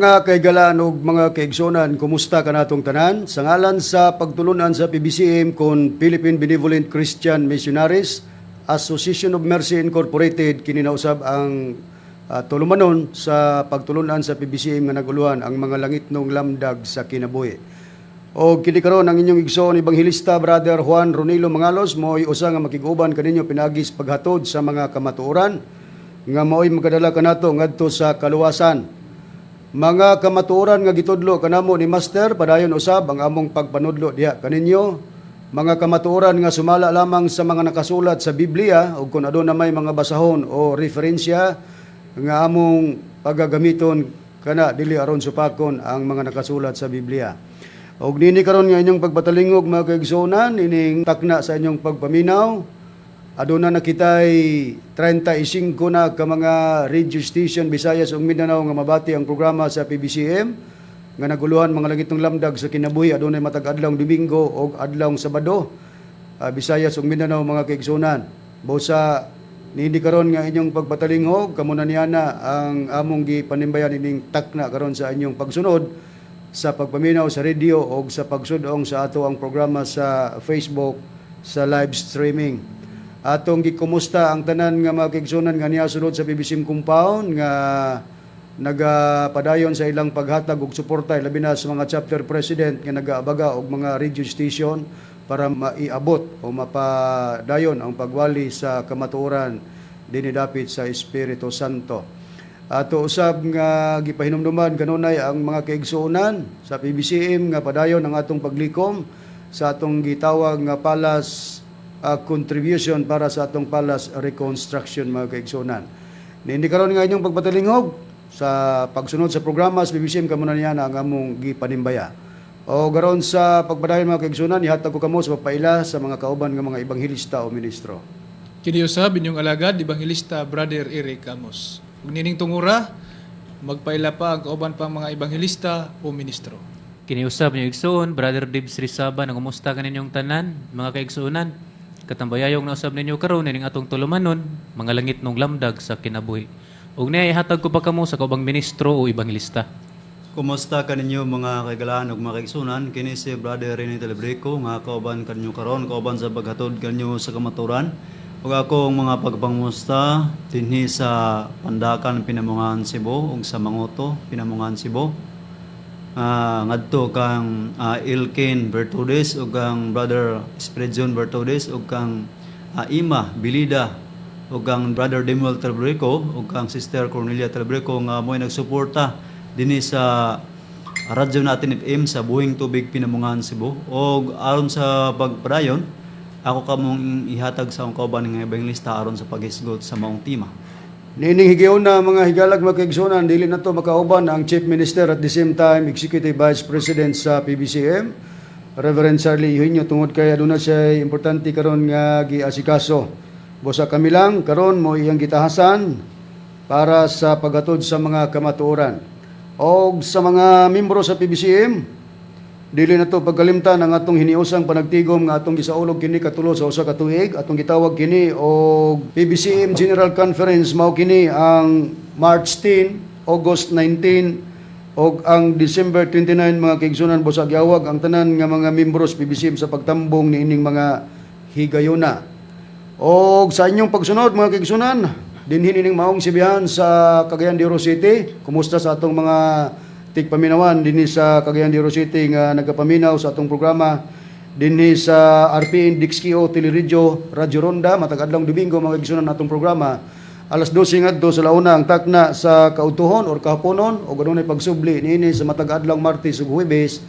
Mga kaigalaan ug mga kaigsunan, kumusta kanatong tanan? Sa ngalan sa pagtulunan sa PBCM kon Philippine Benevolent Christian Missionaries Association of Mercy Incorporated, kini na usab ang tulumanon sa pagtulunan sa PBCM nga naguluhan ang mga langitnong lamdag sa kinabuhi. O kini karon ang inyong igsoon, Ebanghelista Brother Juan Ronilo Mangalos, mo'y usa nga makig-uban kaninyo pinaagi sa paghatod sa mga kamatuoran nga mao'y magadala kanato ngadto sa kaluwasan. Mga kamatuoran nga gitudlo kanamo ni Master, padayon usab ang among pagpanudlo diha kaninyo. Mga kamatuoran nga sumala lamang sa mga nakasulat sa Biblia ug kung aduna may mga basahon o referensya nga among pagagamiton kana dili aron supakon ang mga nakasulat sa Biblia. Og nini karon nga inyong pagpatalingog, mga kaigsuonan, ining takna sa inyong pagpaminaw, aduna na kitay 35 na ka mga radio station, Visayas ug Mindanao, nga mabati ang programa sa PBCM nga naguluhan mga langitong lamdag sa kinabuhi. Adunay matag adlawng Domingo ug adlawng Sabado, Visayas ug Mindanao, mga kaigsuonan. Busa niini karon nga inyong pagpatalingog, kamo na niana ang among gipanimbayan ining takna karon sa inyong pagsunod sa pagpaminaw sa radio o sa pagsudong sa ato ang programa sa Facebook sa live streaming. Atong gikumusta ang tanan nga mga kaigsuonan nga niya sulod sa PBCM compound nga nagapadayon sa ilang paghatag og suporta, labi na sa mga chapter president nga nagaabaga og mga radio station para maiabot o mapadayon ang pagwali sa kamatuoran dinhi dapit sa Espiritu Santo. Ato usab nga gipahinumduman kanunay ang mga kaigsuonan sa PBCM nga padayon ang atong paglikom sa atong gitawag nga Palace contribution para sa atong palace reconstruction, mga kaigsuonan. Niini karon nga inyong pagpatalingog sa pagsunod sa programa sa PBCM, kamo na niya na ang among gipanimbaya. O garon sa pagpadayon, mga kaigsuonan, ihatag ko kamo sa pagpaila sa mga kauban nga mga ebanghelista o ministro. Kini usab inyong alagad, Ebanghelista Brother Eric Amos. Ug nining tungura, magpaila pa ang kauban pang mga ebanghelista o ministro. Kini usab inyong igsoon, Brother Dibs Rizaba, nangumusta kaninyong tanan, mga kaigsuonan. Katambayayong na usab ninyo karon ining atong tulumanon, mga langitnong lamdag sa kinabuhi. Ug niya ihatag ko pa kamo sa kaubang ministro o ebanghelista. Kumusta kaninyo, mga kaigalaan ug mga kaigsunan? Kini si Brother Rene Telebrico nga kauban kanyo karon, kauban sa paghatod kanyo sa kamaturan. Ug akong mga pagpangusta dinhi sa Pandakan, Pinamungahan, Cebu ug sa Mangoto, Pinamungahan, Cebu. Ngadto kang Ilkin Bertudes ug kang Brother Spreadjon Bertudes ug kang Ima Bilida ug kang Brother Demuel Telebrico ug kang Sister Cornelia Telebrico nga mo'y nagsuporta dinhi sa radyo natin FM sa Buhing Tubig, Pinamungahan, Cebu. Og aron sa pagpadayon, ako kamong ihatag sa akong kauban nga ebanghilista aron sa paghisgot sa maong tema. Niining higayon na, mga higalag, mga kaigsuonan, dili na to makauban ang Chief Minister at the same time Executive Vice President sa PBCM, Reverend Charlie Eugenio, tungod kay aduna siya importante karon nga giasikaso. Busa kami lang karon mo iyang gitahasan para sa paghatod sa mga kamatuoran. Og sa mga membro sa PBCM, dili na to pagkalimtan ang atong hiniusang panagtigom nga atong gisaulog kini katulo sa usa ka tuig. Atong gitawag kini og PBCM General Conference. Mao kini ang March 10, August 19 og ang December 29, mga kaigsunan. Busa giawag ang tanan nga mga membro sa PBCM sa pagtambong niining mga higayuna. Og sa inyong pagsunod, mga kaigsunan, dinhi nining maong sibihan sa Cagayan de Oro City. Kumusta sa atong mga tigpaminawan dinhi sa Cagayan de Oro City nga nagapaminaw sa atong programa dinhi sa RPN DXKO Teleradyo, Radyo Ronda, matag adlawng Domingo, mga kaigsunan, atong programa alas 12 ngadto sa launa ang takna sa kaudtuhon or kahaponon o adunay pagsubli niini sa matag adlawng Martes ug Huwebes,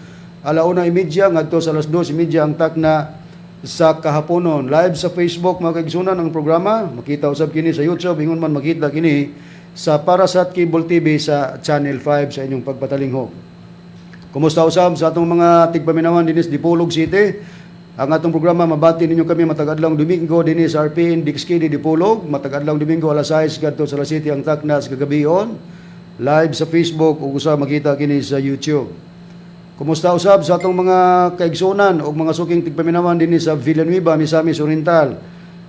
1:30 ngadto sa 2:30 ang takna sa kahaponon. Live sa Facebook, mga kaigsunan, ang programa. Makita usab kini sa YouTube, ingon man makita kini sa Parasat Cable TV sa Channel 5 sa inyong pagpatalinghog. Kumusta usab sa atong mga tigpaminawan dinhi sa Dipolog City? Ang atong programa, mabati ninyo kami matag adlawng Domingo dinhi sa RPN DXKD Dipolog, matag adlawng Domingo alas 6 kadto sa alas 7 ang takna sa kagabion. Live sa Facebook ug usa makita kini sa YouTube. Kumusta usab sa atong mga kaigsunan ug mga suking tigpaminawan dinhi sa Villanueva, Misamis Oriental?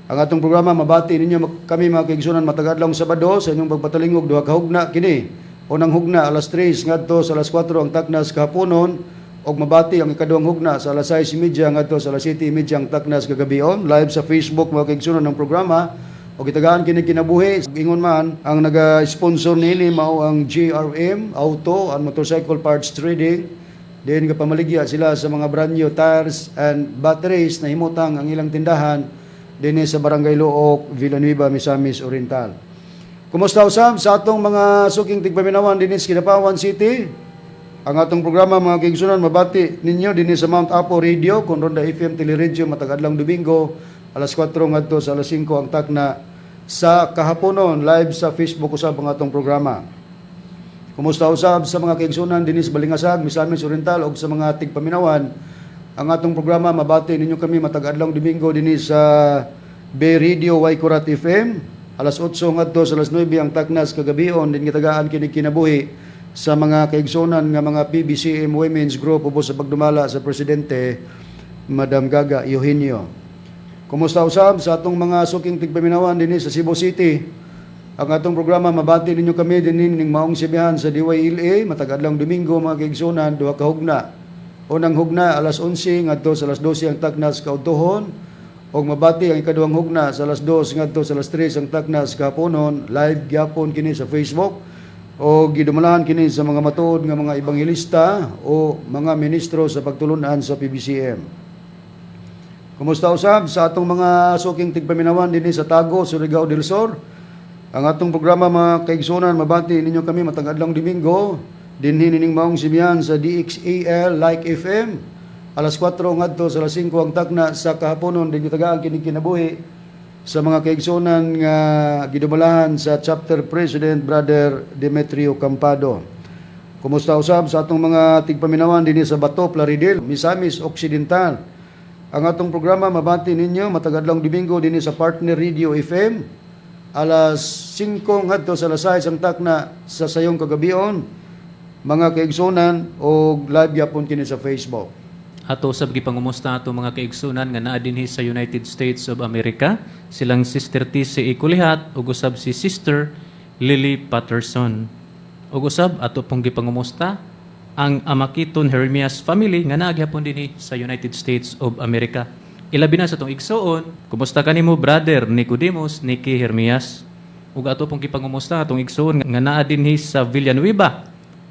Ang atong programa, mabati ninyo kami, mga kaigsunan, matag adlawng Sabado sa inyong pagpatalingog, 2 ka hugna kini. Unang hugna alas 3 ngadto sa alas 4 ang taknas kahaponon ug mabati ang ikaduhang hugna sa alas 6:30 ngadto sa alas 7:30 ang taknas kagabion. Live sa Facebook, mga kaigsunan, ng programa ug gitagaan kini Kinabuhi. Ingon man ang naga-sponsor niini mao ang GRM Auto and Motorcycle Parts Trading. Diin pamaligya sila sa mga brand new tires and batteries na himutang ang ilang tindahan dinhi sa Barangay Looc, Villanueva, Misamis Oriental. Kumusta usab sa atong mga suking tigpaminawan dinhi sa Kidapawan City? Ang atong programa, mga kaigsunan, mabati ninyo dinhi sa Mount Apo Radio kon Ronda FM Teleradyo matag adlawng Domingo alas 4 ngadto sa alas 5 ang takna sa kahaponon. Live sa Facebook usab ang atong programa. Kumusta usab sa mga kaigsunan dinhi sa Balingasag, Misamis Oriental ug sa mga tigpaminawan? Ang atong programa, mabati ninyo kami matag adlawng Domingo dinhi sa Bay Radio Waikurat FM alas 8 ngadto sa alas 9 ang taknas kagabion, din gitagaan kini Kinabuhi sa mga kaigsunan nga mga PBCM Women's Group ubos sa pagdumala sa presidente, Madam Gaga Eugenio. Kumusta usab sa atong mga suking tigpaminawan dinhi sa Cebu City? Ang atong programa, mabati ninyo kami dinhi ning maong sibihan sa DYLA matag adlawng Domingo, mga kaigsunan, duha ka hugna. Unang hugna alas 11 ngadto sa alas 12 ang taknas kaudtohon ug mabati ang ikaduhang hugna sa alas 2 ngadto sa alas 3 ang taknas kahaponon. Live gyapon kini sa Facebook o gidumalahan kini sa mga matuod nga mga ebanghelista o mga ministro sa pagtulunan sa PBCM. Kumusta usab sa atong mga suking tigpaminawan dinhi sa Tago, Surigao del Sur? Ang atong programa, mga kaigsunan, mabati ninyo kami matag adlawng Domingo dinhi nining maong sibihan sa DXAL Like FM alas 4 ngadto sa alas 5 ang takna sa kahaponon, din gitagaan kini Kinabuhi sa mga kaigsunan nga gidumalahan sa chapter president, Brother Demetrio Campado. Kumusta usab sa atong mga tigpaminawan dinhi sa Bato, Plaridel, Misamis Occidental? Ang atong programa, mabati ninyo matag adlawng Domingo dinhi sa Partner Radio FM alas 5 ngadto sa alas 6 ang takna sa sayong kagabion, mga kaigsunan, og live gyapon kini sa Facebook. Ato usab gipangumusta ato mga kaigsunan nga naa dinhi sa United States of America, silang Sister TC Ikulihat ug usab si Sister Lily Patterson. Ug usab ato pong gipangumusta ang Amakiton Hermias family nga naa gyapon dinhi sa United States of America. Ilabi na sa atong igsuon, kumusta kanimo, Brother Nicodemus Niki Hermias? Ug ato pong gipangumusta atong igsuon nga naa dinhi sa Villanueva,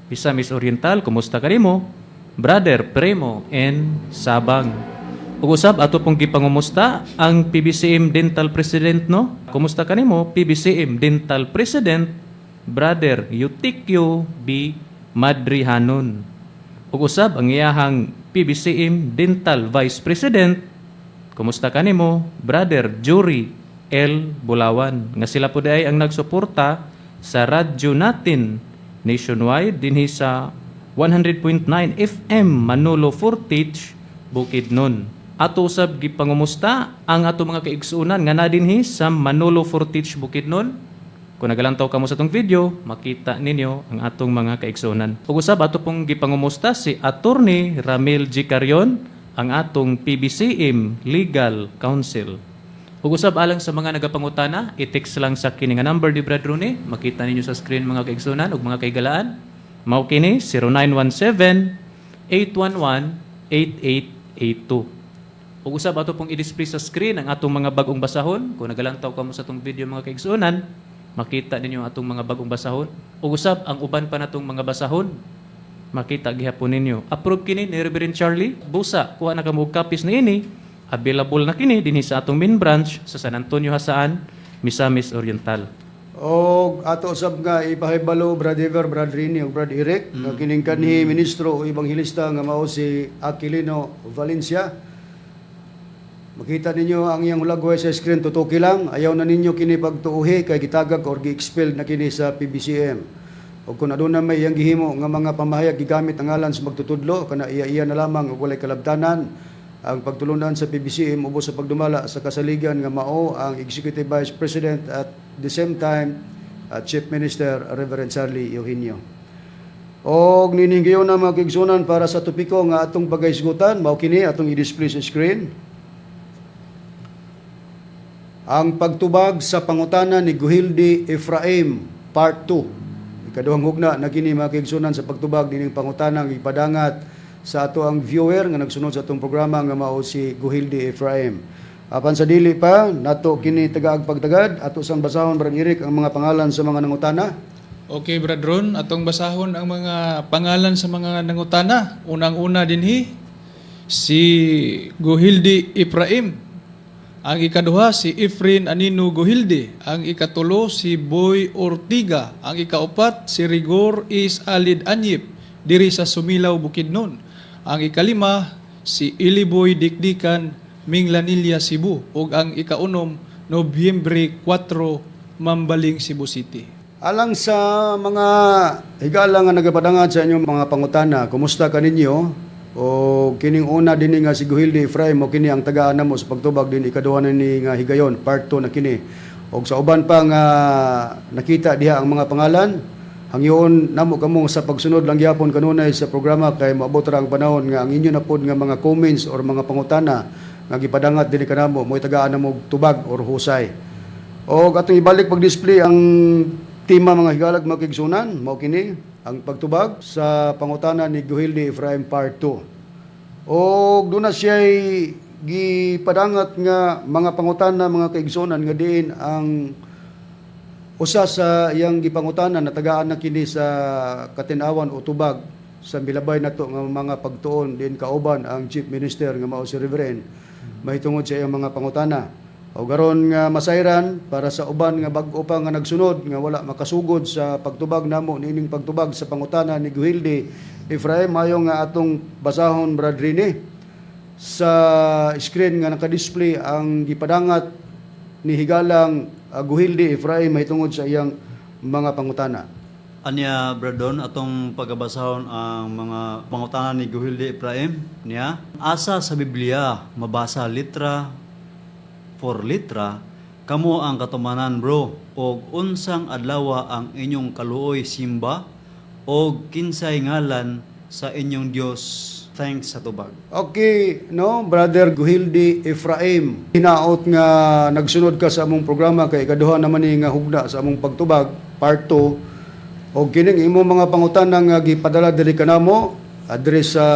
Misamis Oriental, kumusta kanimo, Brother Premo N. Sabang? Ug usab ato pong gipangumusta ang PBCM Dental President, no? Kumusta kanimo, PBCM Dental President, Brother Eutikyo B. Madrihanon? Ug usab ang iyahang PBCM Dental Vice President, kumusta kanimo, Brother Jury L. Bulawan? Nga sila po ay ang nagsuporta sa radyo natin nationwide dinhi sa 100.9 FM Manolo Fortich, Bukidnon. Ato usab gipangumusta ang ato mga kaigsuonan nga naa dinhi sa Manolo Fortich, Bukidnon. Kung nagalantaw kamo sa atong video, makita ninyo ang atong mga kaigsuonan. Ug usab ato pong gipangumusta si Attorney Ramil G. Carion, ang atong PBCM Legal Counsel. Ug usab alang sa mga nagapangutana, i-text lang sa kini nga number ni Brad Rooney. Makita ninyo sa screen, mga kaigsuonan ug mga kaigalaan. Mao kini 0917 811 8882. Ug usab ato pong i-display sa screen ang atong mga bagong basahon. Kung nagalantaw kamo sa atong video, mga kaigsuonan, makita ninyo ang atong mga bagong basahon. Ug usab ang uban pa natong mga basahon, makita gihapon ninyo. Approve kini ni Reverend Charlie. Busa, kuha na kamo og copies niini. Available na kini dinhi sa atong main branch sa San Antonio, Jasaan, Misamis Oriental. Og ato usab nga ipahibalo, Brad Ever, Brad Rini ug Brad Eric, nga kining kanhi ministro o ebanghelista nga mao si Aquilino Valencia. Makita ninyo ang iyang hulagway sa screen, tutuki lang. Ayaw na ninyo kini pagtuuhi kay gitagag or gi-expel na kini sa PBCM. O kung aduna may iyang gihimo nga mga pamahayag gigamit ang ngalan sa magtutudlo, kana iya-iya na lamang ug walay kalabtanan ang pagtulunan sa PBCM ubos sa pagdumala sa kasaligan nga mao ang Executive Vice President at the same time Chief Minister Reverend Charlie Eugenio. Og nininggiyon na, mga kaigsunan, para sa topiko nga atong pagahisgutan, mao kini atong i-display sa screen. Ang pagtubag sa pangutana ni Guhildi Ephraim, Part 2. Ikaduhang hugna na kini, mga kaigsunan, sa pagtubag nining pangutanang ipadangat sa ato ang viewer nga nagsunod sa atong programa nga mao si Guhildi Ephraim. Apan sa dili pa nato kini tagaag pagtagad, ato sang basahon, Brad Eric, ang mga pangalan sa mga nangutana. Okay, Brad Ron, atong basahon ang mga pangalan sa mga nangutana. Unang-una dinhi si Guhildi Ephraim. Ang ikaduha si Efren Anino Guhildi. Ang ikatulo si Boy Ortiga. Ang ikaupat si Rigor Is Alid Anyip diri sa Sumilaw, Bukidnon. Ang ikalima si Iliboy Dikdikan, Minglanilla, Cebu. Ug ang ikaunom, Nobyembre 4, Mambaling, Cebu City. Alang sa mga higala nga nagapadangat sa inyong mga pangutana, kumusta kaninyo? O kining una dinhi nga si Guhildi Ephraim mo kini ang tagaan namo sa pagtubag din ikaduha na ni nga higayon, part 2 na kini. Og sa uban pa nga nakita diha ang mga pangalan, hangyoon namo kamo sa pagsunod lang gyapon kanunay sa programa kay moabot ra ang panahon nga ang inyo na pod nga mga comments or mga pangutana nga gipadangat dinhi kanamo mo'y tagaan namo og tubag or husay. O atong ibalik pag-display ang tema, mga higalag, mga kaigsunan, mao kini ang pagtubag sa pangutana ni Guhildi Ephraim part 2. O doon na siya'y gipadangat nga mga pangutana, mga kaigsunan, nga diin ang usa sa iyang gipangutana natagaan na kini sa katinawan o tubag sa milabay nato nga mga pagtuon din kauban ang Chief Minister nga mao si Reverend mahitungod sa iyang mga pangutana. O garon nga masayran para sa uban nga bag-o pa nga nagsunod nga wala makasugod sa pagtubag namo niining pagtubag sa pangutana ni Guhildi Ephraim, mayo nga atong basahon, Brad Rene, sa screen nga naka-display ang gipadangat ni higalang Guhildi Ephraim mahitungod sa iyang mga pangutana. Anya, Brad Ron, atong pagabasahon ang mga pangutana ni Guhildi Ephraim niya. Asa sa Biblia mabasa litra for litra kamo ang katumanan, bro, og unsang adlaw ang inyong kaluoy simba og kinsay ngalan sa inyong Dios? Thanks sa tubag. Okay, no, Brother Guhildi Ephraim. Hinaot nga nagsunod ka sa among programa kay ikaduha naman ni nga hugna sa among pagtubag, part 2. Og kining imong mga pangutana nga gipadala diri kanamo address sa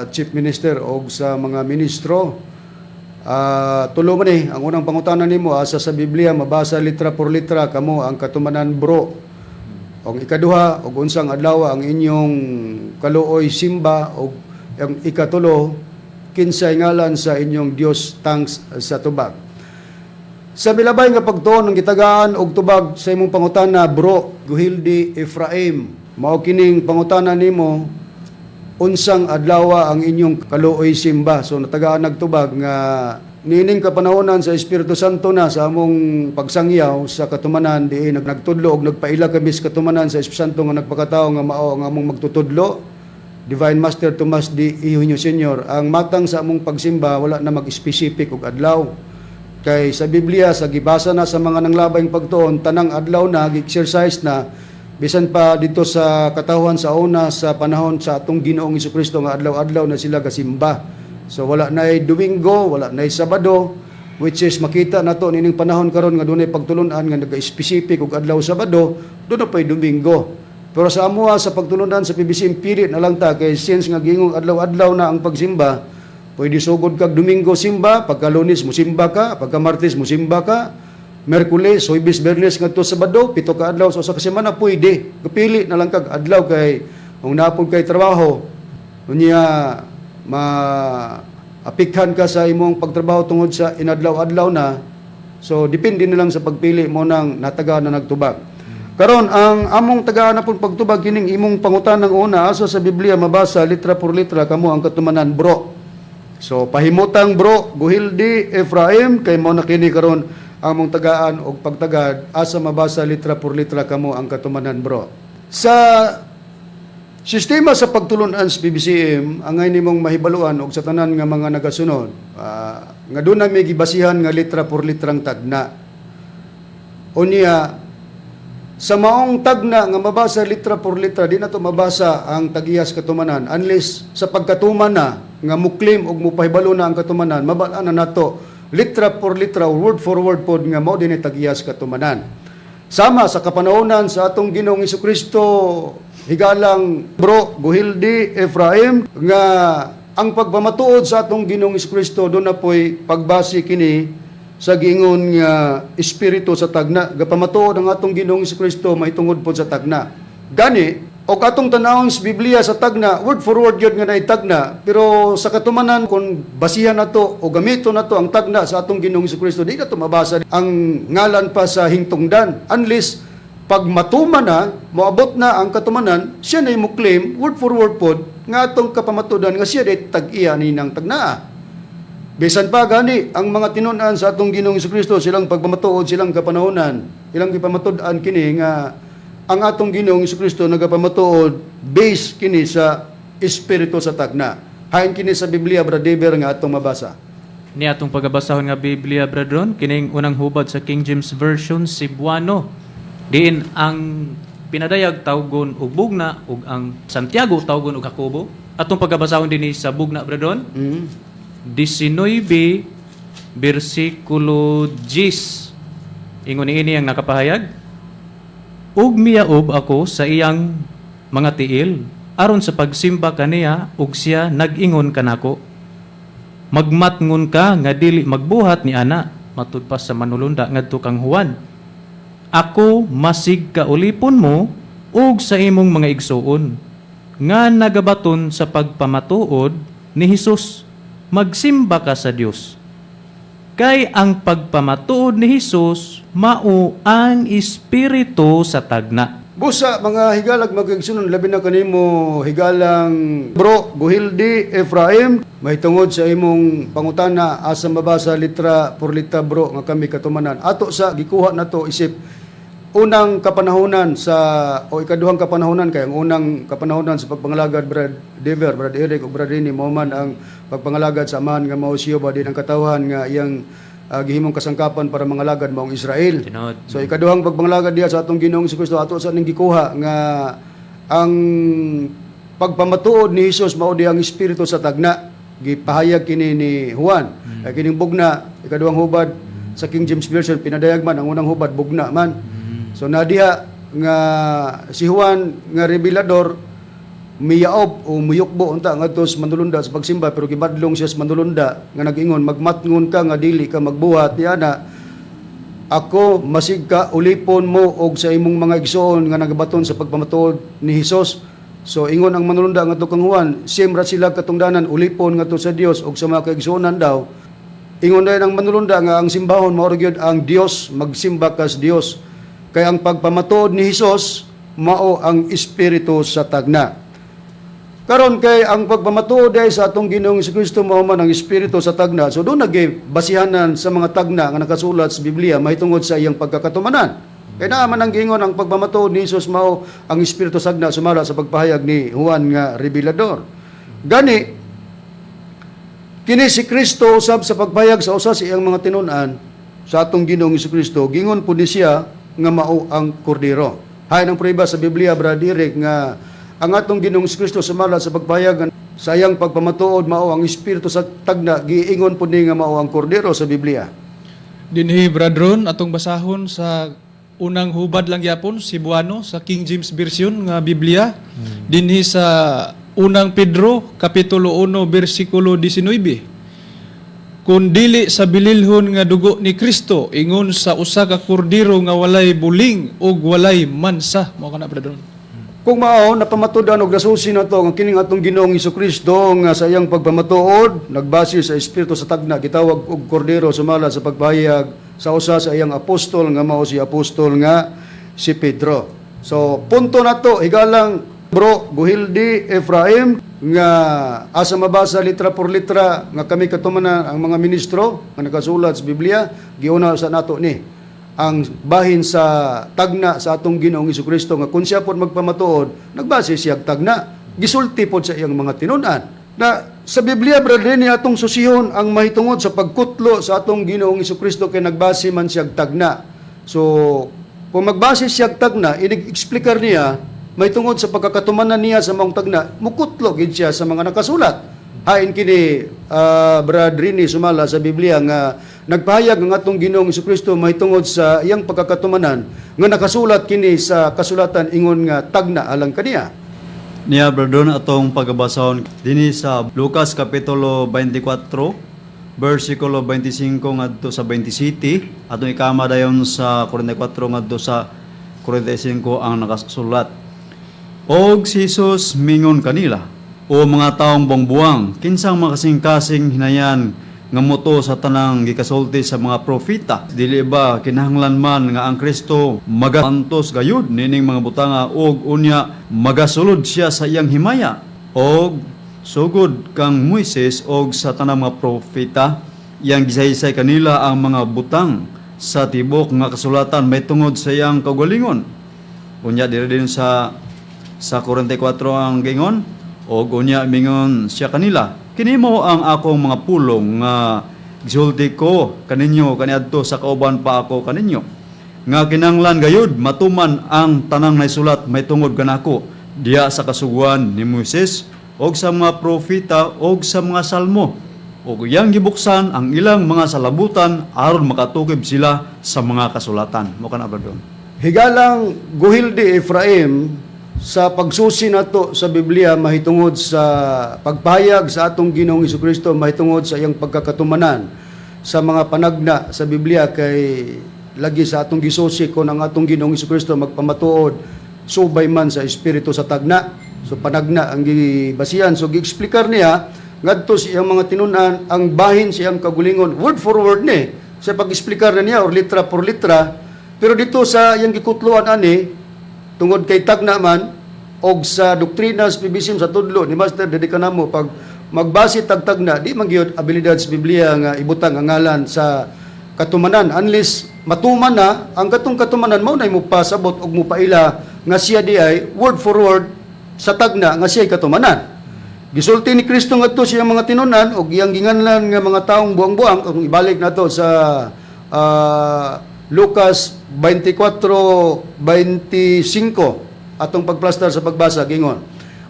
Chief Minister og sa mga ministro. Tulo man eh, ang unang pangutana nimo, asa sa Biblia mabasa litra por litra kamo ang katumanan, bro? Og ikaduha, og unsang adlaw ang inyong kaluoy simba, og ang ikatulo, kinsay ngalan sa inyong Dios? Thanks sa tubag. Sa milabay nga pagtuon ang gitagaan og tubag sa imong pangutana, bro Guhildi Ephraim, mao kining pangutana nimo, unsang adlaw ang inyong kaluoy simba. So natagaan nagtubag nga niining kapanahonan sa Espiritu Santo na sa among pagsangyaw sa katumanan, diin nagtudlo og nagpaila kami sa katumanan sa Espiritu Santo nga nagpakatao nga mao ang among magtutudlo, Divine Master Tomas D. Eugenio Senior. Ang matang sa among pagsimba, wala na mag-specific og adlaw. Kay sa Biblia, sa gibasa na sa mga nanglabayng pagtuon, tanang adlaw na, gi-exercise na, bisan pa dito sa katawhan sa una sa panahon sa atong Ginoong Kristo nga adlaw-adlaw na sila gasimba. So wala na Domingo, wala na Sabado, which is makita nato nining panahon karon nga dunay pagtulunan nga naga-specific og adlaw Sabado, doon na pa'y Domingo. Pero sa amoa sa pagtulunan sa PBC, pili na lang ta kay since nga gingong adlaw-adlaw na ang pagsimba, pwede sugod kag Domingo simba, pagka Lunes musimba ka, pagka Martes musimba ka, Merkules, Huwebes, Biyernes ngadto Sabado, 7 ka adlaw sa usa ka semana pwede. Kapili na lang kag adlaw kay kung napod kay trabaho, unya ma apikhan ka sa imong pagtrabaho tungod sa inadlaw-adlaw na. So depende na lang sa pagpili mo nang nataga na nagtubag. Karon ang among tagaan na pong pagtubag kining imong pangutanang una, asa sa Biblia mabasa litra por litra kamo ang katumanan, bro? So pahimutang, bro Guhildi Ephraim, kay mo na kini karon among tagaan og pagtagad, asa mabasa litra por litra kamo ang katumanan, bro? Sa sistema sa pagtulunan sa PBCM, angay nimong mahibaluan og sa tanan nga mga nagasunod, nga doon na may gibasihan nga litra por litrang tagna. Unya, sa maong tagna nga mabasa litra por litra, di na to mabasa ang tagiyas katumanan unless sa pagkatuman na nga muklim og mupahibalo na ang katumanan, mabal na nato litra por litra or word for word pod nga mao din tagiyas katumanan. Sama sa kapanahonan sa atong Ginoong Kristo, higalang Bro Guhildi Ephraim, nga ang pagpamatuod sa atong Ginoong Kristo doon na po'y pagbasi kini sa giingon nga espiritu sa tagna. Gapamatuod ang atong Ginoong Kristo mahitungod pod sa tagna. Gani, og atong tanawon sa Biblia sa tagna, word for word yun nga naitagna, pero sa katumanan, kung basihan nato o gamiton nato ang tagna sa atong Ginoong Kristo, di nato mabasa ang ngalan pa sa hingtungdan. Unless, pag matuman na, moabot na ang katumanan, siya na mo claim, word for word pod, nga atong kapamatudan nga siya day tag-iya ni ng tagnaa. Bisan pa gani ang mga tinun-an sa atong Ginoong Kristo, silang pagpamatuod, silang kapanahonan, ilang gipamatud-an kini nga ang atong Ginoong Kristo nagapamatuod base kini sa espiritu sa tagna. Hain kini sa Biblia, Brother Dever, nga atong mabasa. Ni atong pagabasahon nga Biblia, brethren, kining unang hubad sa King James Version, Cebuano. Diin ang pinadayag tawgon og bugna ug ang Santiago tawgon og Jacobo. Atong pagabasahon dinhi sa bugna, brethren. 19 bersikulo 10. Ingon niini ang nakapahayag: "Ug miyaob ako sa iyang mga tiil aron sa pagsimba kaniya, ug siya nag-ingon kanako, 'Magmatngon ka nga dili magbuhat ni ana,'" matud pa sa manulunda ngadto kang Juan. "Ako masig kaulipon mo ug sa imong mga igsuon nga nagabaton sa pagpamatuod ni Hesus. Magsimba ka sa Dios. Kay ang pagpamatuod ni Hesus mao ang espiritu sa tagna." Busa mga higalag magigsunon, labi na kanimo, higalang Bro Guhildi Ephraim, mahitungod sa imong pangutana asa mabasa litra por litra, bro, nga kami katumanan. Ato sa gikuha nato isip unang kapanahonan sa o ikaduhang kapanahonan, kay ang unang kapanahonan sa pagpangalagad, Brad Dever, Brad Eric ug Brad Rini, mao man ang pagpangalagad sa Amahan nga mao siyo ba din ang katawhan nga iyang gihimong kasangkapan para mangalagad maong Israel. Tinuod. So ikaduhang pagpangalagad diha sa atong Ginoong Kristo, ato sa ning gikuha nga ang pagpamatuod ni Hesus mao di ang espiritu sa tagna, gipahayag kini ni Juan. Kay kining bugna, ikaduhang hubad sa King James Version, pinadayag man ang unang hubad, bugna man. So nadiha nga si Juan nga revelador miyaob o muyukbo unta ngadto sa manulunda sa pagsimba, pero gibadlong siya sa manulunda nga nag-ingon, "Magmatngon ka nga dili ka magbuhat niana. Ako masig ka ulipon mo og sa imong mga igsoon nga nagabaton sa pagpamatuod ni Hesus." So ingon ang manulunda ngadto kang Juan, same ra sila katungdanan, ulipon ngadto sa Dios og sa mga kaigsuonan daw. Ingon dayon ang manulunda nga ang simbahon mao ra gyud ang Dios, magsimba ka sa Dios. Kay ang pagpamatuod ni Hesus mao ang espiritu sa tagna. Karon kay ang pagpamatuod ay sa atong Ginoong Kristo mao man ang espiritu sa tagna. So doon nagibasihanan sa mga tagna nga nakasulat sa Biblia mahitungod sa iyang pagkakatumanan. Kay naa man ang giingon ang pagpamatuod ni Hesus mao ang espiritu sa tagna sumala sa pagpahayag ni Juan nga revelador. Gani kini si Kristo usab sa pagpahayag sa usa sa iyang mga tinun-an sa atong Ginoong Kristo, gingon pud ni siya nga mao ang kordero. Hay ng prueba sa Biblia, Brad Eric, nga ang atong Ginoong Kristo sumala sa pagpahayag sa iyang pagpamatuod mao ang espiritu sa tagna, giingon pud ni nga mao ang kordero sa Biblia. Dinhi, Bradron, atong basahon sa unang hubad lang gyapon, Cebuano, sa King James Version nga Biblia. Dinhi sa Unang Pedro kapitulo 1 bersikulo 19. "Kun dili sa bililhon nga dugo ni Kristo, ingon sa usa ka kordero nga walay buling ug walay mansa." Mao kana, Bradron. Kung mao napamatudan og nasusi na to ang kining atong Ginoong Kristo nga sa iyang pagpamatuod nagbase sa espiritu sa tagna, gitawag og kordero sumala sa pagpahayag sa usa sa iyang apostol nga mao si apostol nga si Pedro. So punto na to, higalang Bro Guhildi Ephraim, nga asa mabasa litra por litra nga kami katumanan ang mga ministro nga nakasulat sa Biblia, giuna sa nato ni ang bahin sa tagna sa atong Ginoong Kristo nga kung siya pod magpamatuod nagbase siya og tagna, gisulti pod sa iyang mga tinun-an. Na sa Biblia, brother, ni atong susihon ang mahitungod sa pagkutlo sa atong Ginoong Kristo kay nagbase man siya og tagna. So kung magbase siya og tagna, inig-explikar niya mahitungod sa pagkakatumanan niya sa maong tagna, mukutlo gid siya sa mga nakasulat. Hain kini, Brad Rini, sumala sa Biblia nga nagpahayag ang atong Ginoong Kristo mahitungod sa iyang pagkakatumanan nga nakasulat kini sa kasulatan ingon nga tagna alang kaniya? Niya, Brother, atong pagabasahon dinhi sa Lucas kapitulo 24 versikulo 25 ngadto sa 27, atong ikama dayon sa 44 ngadto sa 45 ang nakasulat. Og si Jesus mingon kanila, "O mga taong buang-buang, kinsang makasing-kasing hinayan nga mutuo sa tanang gikasulti sa mga propeta? Dili ba kinahanglan man nga ang Kristo magaantos gayud nining mga butanga og unya magasulod siya sa iyang himaya? Og sugod kang Moises og sa tanang mga propeta, iyang gisaysay kanila ang mga butang sa tibok nga kasulatan may tungod sa iyang kaugalingon." Unya diri din sa 44 ang gingon, "Og unya mingon siya kanila, 'Kini mao ang akong mga pulong nga gisulti ko kaninyo kaniadto sa kauban pa ako kaninyo, nga kinanglan gayud matuman ang tanang naisulat may tungod kanako diya sa kasuguan ni Moises og sa mga propeta og sa mga salmo.' Og iyang gibuksan ang ilang mga salabutan aron makatukib sila sa mga kasulatan." Mao kana, brother. Higalang Guhildi Efraim, sa pagsusi nato sa Biblia mahitungod sa pagpahayag sa atong Ginoong Kristo mahitungod sa iyang pagkakatumanan sa mga panagna sa Biblia, kay lagi sa atong gisusi kon ang atong Ginoong Kristo magpamatuod subay man sa espiritu sa tagna. So panagna ang gibasihan. So giexplikar niya ngadto sa iyang mga tinun-an ang bahin sa iyang kagulingon, word for word ni sa pag-explicar na niya or litra por litra. Pero dito sa iyang gikutloan ani, tungod kay tagna man og sa doktrina sa PBCM, sa tudlo ni Master Dedikanamo, pag magbase tagtagna, di man gyud abilidad sa Biblia nga ibutang ang ngalan sa katumanan unless matuman na ang katong katumanan, mao nay mo pasabot og mopaila nga siya di ay word for word sa tagna nga siya katumanan. Gisulti ni Kristo ngadto sa iyang mga tinunan og iyang ginganlan nga mga taong buang-buang. Kung ibalik nato sa Lucas 24:25 atong pagplastar sa pagbasa, gingon,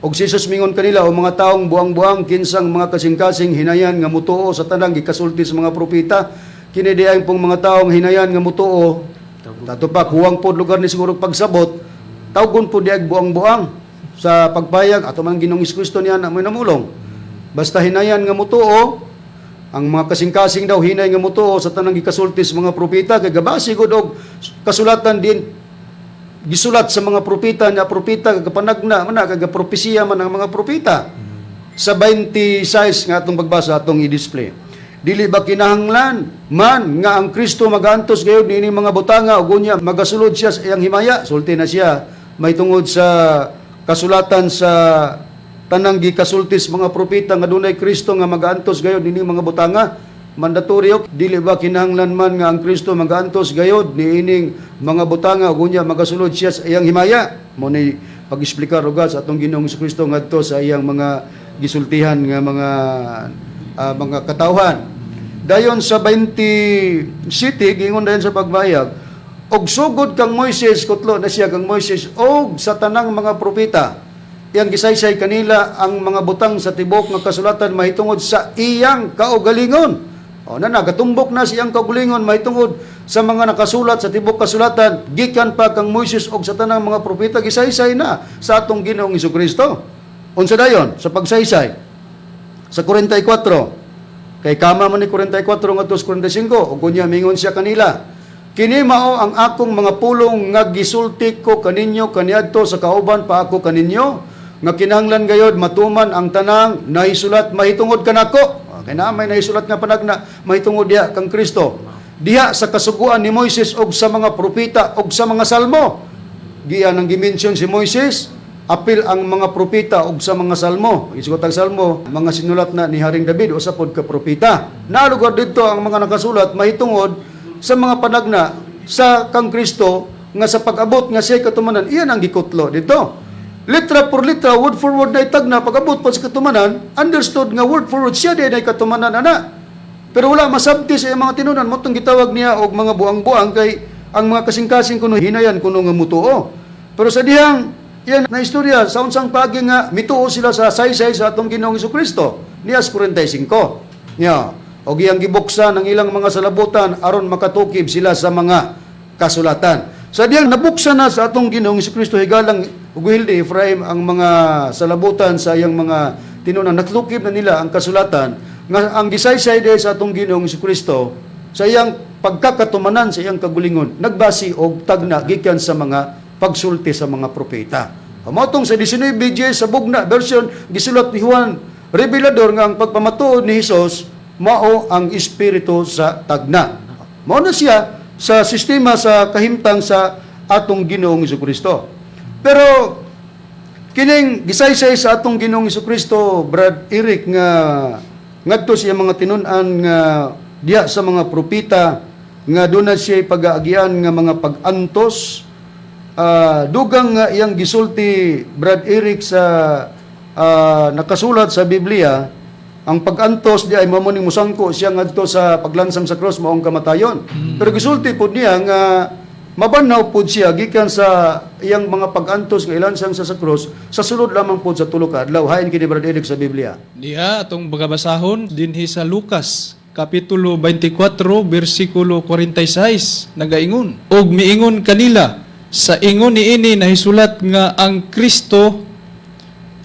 "Og si Jesus mingon kanila, 'O mga taong buang-buang, kinsang mga kasing-kasing hinayan nga mutuo sa tanang gikasulti sa mga propeta?'" Kini di ay pong mga taong hinayan nga mutuo, tato pa kuwang pod lugar ni siguro pagsabot, tawgon po di ay buang-buang sa pagpayag ato man Ginoong Kristo niya na mo'y namulong. Basta hinayan nga mutuo, ang mga kasing-kasing daw hinay nga mutuo sa tanang gikasulti sa mga propeta, kay gabasi gud og kasulatan din gisulat sa mga propeta nga propeta kagapanagna man na, kagapropesiya man ang mga propeta. Sa 26 nga atong pagbasa, atong i-display, "Dili ba kinahanglan man nga ang Kristo magantos gayud niini mga butanga ug unya magasulod siya sa iyang himaya?" Sulti na siya may tungod sa kasulatan, sa tanang gikasulti sa mga propeta nga dunay Kristo nga magaantos gayud niini mga butanga. Mandatoryo, dili ba kinahanglan man nga ang Kristo magaantos gayud niining mga butanga ug unya magasulod siya sa iyang himaya? Mo ni pag-explicar ugat sa atong Ginoong Kristo ngadto sa iyang mga gisultihan nga mga katawhan. Dayon sa 27, gingon dayon sa pagbayag, "Og sugod kang Moises," kutlo na siya, "kang Moises og sa tanang mga propeta, iyang gisaysay kanila ang mga butang sa tibok nga kasulatan mahitungod sa iyang kaugalingon." O na nagatumbok na siyang kaugalingon mahitungod sa mga nakasulat sa tibok kasulatan gikan pa kang Moises og sa tanang mga propeta, gisaysay na sa atong Ginoong Kristo. Unsa dayon sa pagsaysay? Sa 44, kay kama man ni 44 ngadto sa 45, "Ug unya mingon siya kanila, 'Kini mao ang akong mga pulong nga gisulti ko kaninyo kaniadto sa kauban pa ako kaninyo, nga kinahanglan gayod matuman ang tanang nahisulat mahitungod kanako.'" Kay naa may nahisulat nga panagna mahitungod diha kang Kristo. "Diha sa kasuguan ni Moises og sa mga propeta og sa mga salmo." Giyan ang gimension si Moises, apil ang mga propeta og sa mga salmo. Isugot ang salmo, mga sinulat na ni Haring David, usa pod ka propeta. Nalugar didto ang mga nakasulat mahitungod sa mga panagna sa kang Kristo nga sa pag-abot nga siya katumanan, iyan ang gikutlo dito. Litra por litra, word for word na itagna, pag-abot pa sa katumanan, understood nga word for word siya din ay katumanan ana. Pero wala masabti sa iyang mga tinunan, mao tong gitawag niya og mga buang-buang, kay ang mga kasing-kasing kuno hinayan kuno nga mutuo. Pero sa dihang Yan na istorya sa unsang pagi nga mituo sila sa saysay sa atong Ginoong Kristo. Niyas 45. Nya, og iyang gibuksan ang ilang mga salabutan aron makatukib sila sa mga kasulatan. Sa diyang nabuksan na sa atong Ginoong Kristo, higalang Guhilde Ephraim, ang mga salabutan sa iyang mga tinunan, natukib na nila ang kasulatan nga ang gisaysay diay sa atong Ginoong Kristo sa iyang pagkakatumanan sa iyang kagulingon nagbasi og tagna gikan sa mga pagsulti sa mga propeta. Mao tong sa 19 BJ sa bugna version gisulat ni Juan Revelador nga ang pagpamatuod ni Hesus mao ang espiritu sa tagna. Mao na siya sa sistema sa kahimtang sa atong Ginoong Kristo. Pero kining gisaysay sa atong Ginoong Kristo, Brad Eric, nga ngadto siya mga tinun-an nga diya sa mga propeta nga doon na siya pag-aagian nga mga pag-antos, dugang nga iyang gisulti, Brad Eric, sa nakasulat sa Biblia, ang pag-antos di ay mao ning musangko siya ngadto sa paglansang sa cross, maong kamatayon. Pero gisulti pud niya nga mabanhaw pud siya gikan sa iyang mga pag-antos nga ilansang sa cross sa sulod lamang pud sa 3 ka adlaw. Hain kini, Brad Eric, sa Biblia. Diha atong bagabasahon dinhi sa Lucas kapitulo 24 bersikulo 46, nagaingon, "Og miingon kanila, sa ingon niini nahisulat nga ang Kristo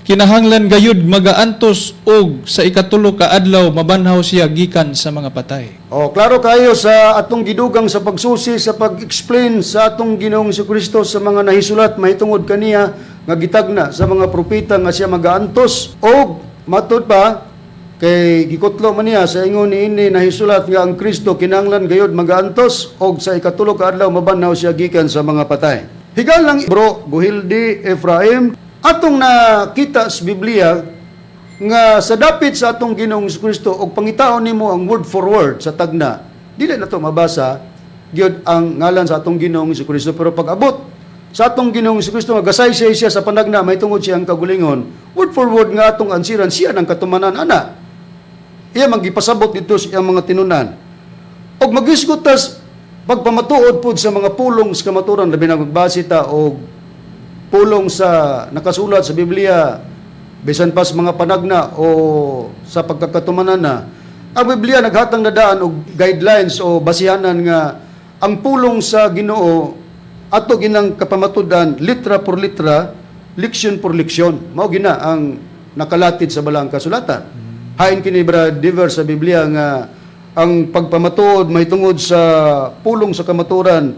kinahanglan gayud magaantos og sa ikatulo ka adlaw mabanhaw siya gikan sa mga patay." Oh, klaro kayo sa atong gidugang sa pagsusi sa pag-explain sa atong Ginoong Kristo sa mga nahisulat mahitungod kaniya nga gitagna sa mga propeta nga siya magaantos, og matud pa kay gikutlo man niya, sa ingon niini nahisulat nga ang Kristo kinahanglan gayud magaantos og sa ikatulo ka adlaw mabanhaw siya gikan sa mga patay. Higalang bro Guhildi Ephraim, atong nakita sa Biblia nga sa dapit sa atong Ginoong Kristo og pangitaon nimo ang word for word sa tagna, dili na to mabasa gyud ang ngalan sa atong Ginoong Kristo. Pero pag abot sa atong Ginoong Kristo nga gasaysay siya sa panagna mahitungod siyang kagulingon, word for word nga atong ansiran siya ng katumanan ana. Iya man gipasabot dito sa iyang mga tinunan. Og magisgot tas pagpamatuod pud sa mga pulong sa kamaturan, labi na magbase ta og pulong sa nakasulat sa Biblia bisan pa sa mga panagna o sa pagkakatumanan na, ang Biblia naghatang na daan og guidelines o basihanan nga ang pulong sa Ginoo ato ginang kapamatudan litra por litra, leksyon por leksyon. Mao gina ang nakalatid sa balaang kasulatan. Hain kini, Brad Diver, sa Biblia nga ang pagpamatuod mahitungod sa pulong sa kamaturan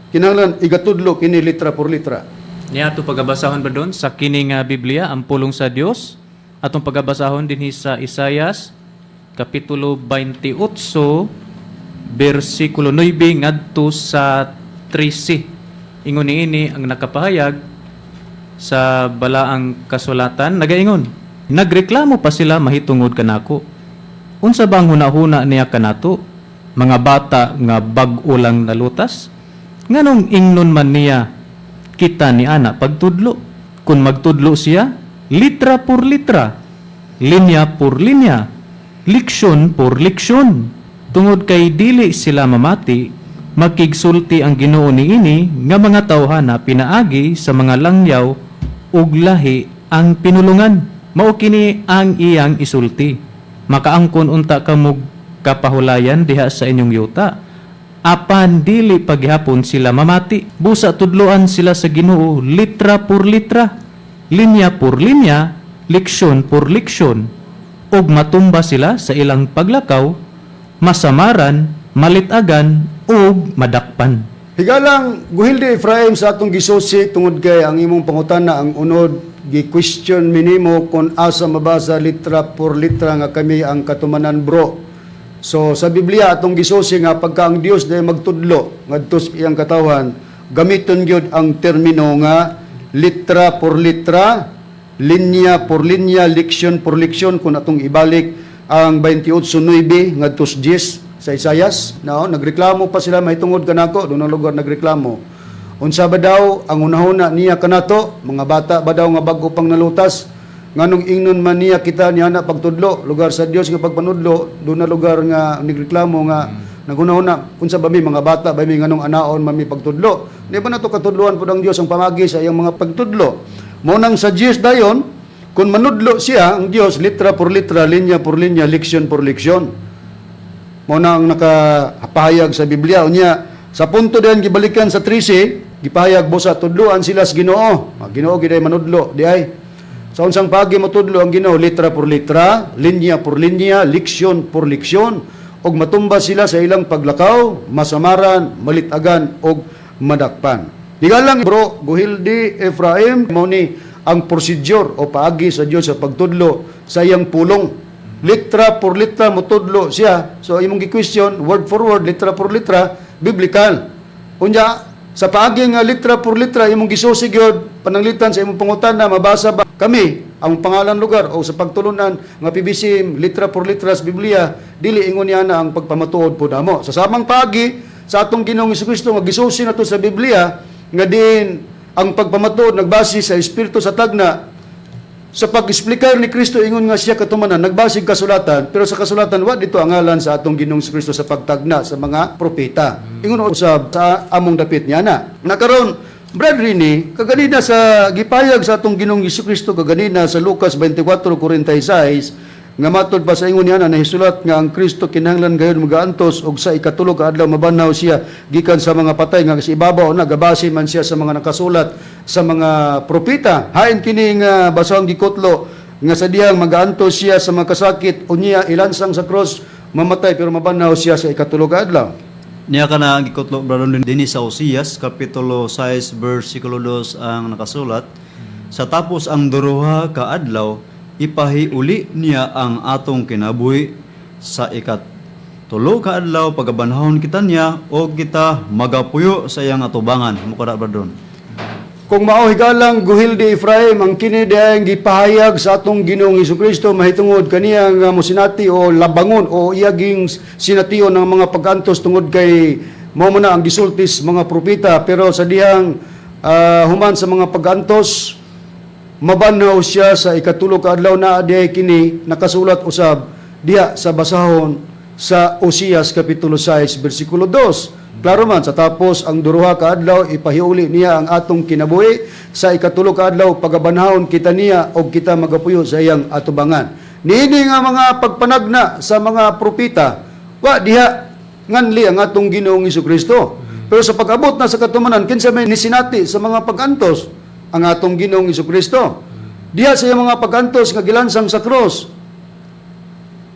kinahanglan igatudlo kini litra por litra. Niya ato pagabasahon ba doon sa kini nga Biblia, ang pulong sa Dios, atong pagabasahon dinhi sa Isayas kapitulo 28 bersikulo 9 ngadto sa 13. Ingon niini ang nakapahayag sa balaang kasulatan, nagaingon, "Nagreklamo pa sila mahitungod kanako. Unsa ba ang hunahuna niya kanato, mga bata nga bag-o lang nalutas? Nganong ingnon man niya kita ni ana pagtudlo? Kung magtudlo siya, litra por litra, linya por linya, leksyon por leksyon." Tungod kay dili sila mamati, makigsulti ang Ginoo niini nga mga tawhana pinaagi sa mga langyaw ug lahi ang pinulungan. Mao kini ang iyang isulti: Makaangkon unta kamog kapahulayan diha sa inyong yuta. Apan dili paghapon sila mamati. Busa tudloan sila sa Ginoo litra por litra, linya por linya, leksyon por leksyon. Ug matumba sila sa ilang paglakaw, masamaran, malitagan, ug madakpan." Higalang Guhilde Ephraim, sa atong gisusi tungod kay ang imong pangutana ang unod gi-question minimo kung asa mabasa litra por litra nga kami ang katumanan, bro. So sa Biblia atong gisusi nga pagka ang Dios day magtudlo ngadto sa iyang katawhan, gamiton gyud ang termino nga litra por litra, linya por linya, leksyon por leksyon kung atong ibalik ang 28:9 ngadto sa 10 sa Isayas. No, nagreklamo pa sila mahitungod kanako. Doon ang lugar nagreklamo. Unsa ba daw ang hunahuna niya kanato? Mga bata ba daw nga bag-o pang nalutas? Nganong ingnon man niya kita niya na pagtudlo? Lugar sa Dios nga pagpanudlo, doon na lugar nga nagreklamo nga naghunahuna, unsa ba mi, mga bata ba mi, nganong anaon man mi pagtudlo? Di ba nato katudloan pud ang Dios ang pamagi sa iyang mga pagtudlo? Mao nang suggest dayon kung manudlo siya ang Dios litra por litra, linya por linya, leksyon por leksyon. Mao na ang nakapahayag sa Biblia. Unya, sa punto diyan gibalikan sa 13, gipahayag busa tudloan sila sa Ginoo. Ah, Ginoo gid ay manudlo di ay. Sa unsang pagi motudlo ang Ginoo? Litra por litra, linya por linya, leksyon por leksyon, ug matumba sila sa ilang paglakaw, masamaran, malitagan og madakpan. Higalang bro, Guhildi Ephraim, mao ni ang procedure o paagi sa Dios sa pagtudlo sa iyang pulong. Litra por litra motudlo siya. So imong gi-question, word for word, litra por litra, biblical. Unya, sa paagi nga litra por litra imong gisusi gyud pananglitan sa imong pangutana, mabasa ba kami ang pangalan, lugar o sa pagtulunan nga PBC litra por litra sa Biblia, dili ingon niya na ang pagpamatuod po namo. Sa samang paagi sa atong Ginoong Kristo nga gisusi nato sa Biblia nga din ang pagpamatuod nagbase sa espiritu sa tagna, sa pag-eksplikar ni Kristo ingon nga siya katumanan, nagbasig kasulatan, pero sa kasulatan wa dito ang ngalan sa atong Ginoong Kristo sa pagtagna sa mga propeta. Ingon usab sa among dapit niya na. Nakaron, Brad Rini, kaganina sa gipayag sa atong Ginoong Kristo kaganina sa Lucas 24:46 nga matod pa sa ingon niya na nahisulat nga ang Kristo kinahanglan gayon magaantos og sa ikatulo ka adlaw mabanhaw siya gikan sa mga patay, nga sa ibabaw na gabase man siya sa mga nakasulat sa mga propeta. Hain kini nga basahang gikutlo nga sa dihang magaantos siya sa mga kasakit, unya ilansang sa cross, mamatay, pero mabanhaw siya sa ikatulo ka adlaw. Niya ka na gikutlo, brother, dinhi sa Osias kapitulo 6 bersikulo 2 ang nakasulat: "Sa tapos ang duruha ka adlaw, ipahiuli niya ang atong kinabuhi. Sa ikatulo ka adlaw, pagabanhawon kita niya o kita magapuyo sa iyang atubangan." Mukha, brother. Kung mao, higalang Guhildi Ephraim, ang kini diay gipahayag sa atong Ginoong Kristo mahitungod kaniya nga mosinati o labangon o iyaging sination ng mga pag-antos tungod kay mao man na ang gisultis mga propeta, pero sa dihang human sa mga pag-antos mabanhaw siya sa ikatulo ka adlaw, na diay kini nakasulat usab diha sa basahon sa Osias kapitulo 6 bersikulo 2. Klaro man, sa tapos ang duruha ka adlaw ipahiuli niya ang atong kinabuhi, sa ikatulo ka adlaw pagabanhawon kita niya og kita magapuyo sa iyang atubangan. Niini nga mga pagpanagna sa mga propeta, wa diha nganli ang atong Ginoong Kristo. Pero sa pag-abot na sa katumanan, kinsa may nisinati sa mga pag-antos? Ang atong Ginoong Kristo. Diha sa iyang mga pag-antos nga gilansang sa cross,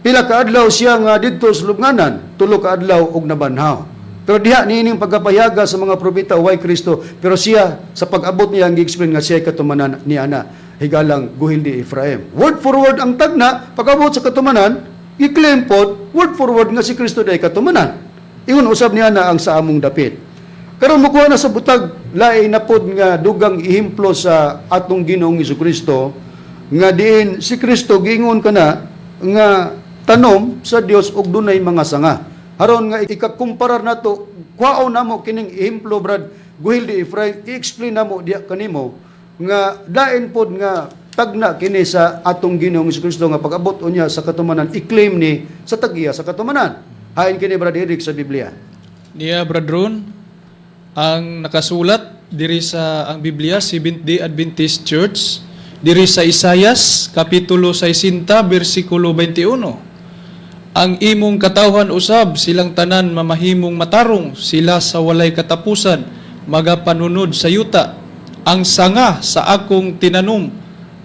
pila ka adlaw siya nga didto sa lubnganan? 3 ka adlaw ug nabanhaw. Pero diha niining pagkapayaga sa mga propeta way Kristo, pero siya sa pag-abot niya ang gi-explain nga siya katumanan ni ana, higalang Guhildi Ephraim. Word for word ang tagna, pag-abot sa katumanan, i-claim pod word for word nga si Kristo day katumanan. Ingon usab niya na ang sa among dapit. Karon mukuha na sa butag lain na pod nga dugang ehemplo sa atong Ginoong Kristo nga diin si Kristo giingon kana nga tanom sa Dios ug dunay mga sanga. Haron nga ikakumparar nato, kuhaon namo kining ehemplo, Brad Guhildi Efraim, i-explain namo diya kanimo nga dain pod nga tagna kini sa atong Ginoong Kristo nga pag-abot unya sa katumanan i-claim ni sa tagiya sa katumanan. Hain kini, Brad Eric, sa Biblia. Niya, Brad Ron, ang nakasulat diri sa ang Biblia, Seventh-day Adventist Church, diri sa Isayas kapitulo 60 bersikulo 21. "Ang imong katawhan usab silang tanan mamahimong matarong, sila sa walay katapusan magapanunod sa yuta. Ang sanga sa akong tinanom,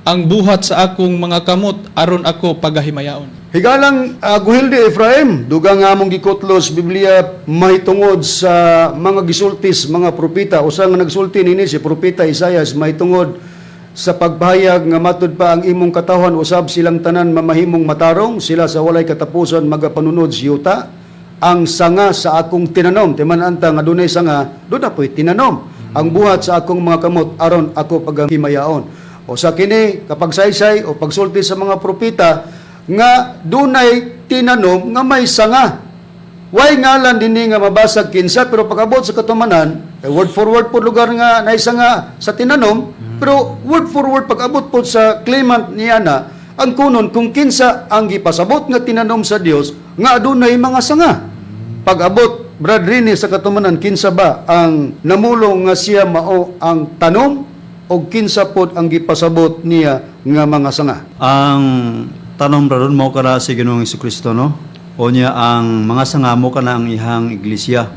ang buhat sa akong mga kamot, aron ako pagahimayaon." Higalang Guhilde Ephraim, dugang nga among gikutlos Biblia mahitungod sa mga gisultis mga propeta. Usa nga nagsulti nini si propeta Isaias mahitungod sa pagpahayag nga matud pa ang imong katawhan usab silang tanan mamahimong matarong, sila sa walay katapusan magapanunod sa yuta, ang sanga sa akong tinanom. Timan anta nga dunay sanga, doon na po'y tinanom, ang buhat sa akong mga kamot, aron ako paghimayaon. O sa kini kapagsaysay o pagsulti sa mga propeta nga dunay tinanom nga may sanga. Way ngalan dinhi nga mabasag kinsa, pero pag-abot sa katumanan, eh, word for word po lugar nga naisa nga sa tinanom, pero word for word pag-abot po sa claimant niya na ang kunon kung kinsa ang gipasabot nga tinanom sa Dios nga adunay mga sanga. Pag-abot, Brad Rini, sa katumanan, kinsa ba ang namulong nga siya mao ang tanom? Og kinsa pod ang gipasabot niya nga mga sanga? Ang tanom, Brad Ron, mao kana si Ginoong Kristo, no? O niya ang mga sanga mao kana ang iyang iglesia.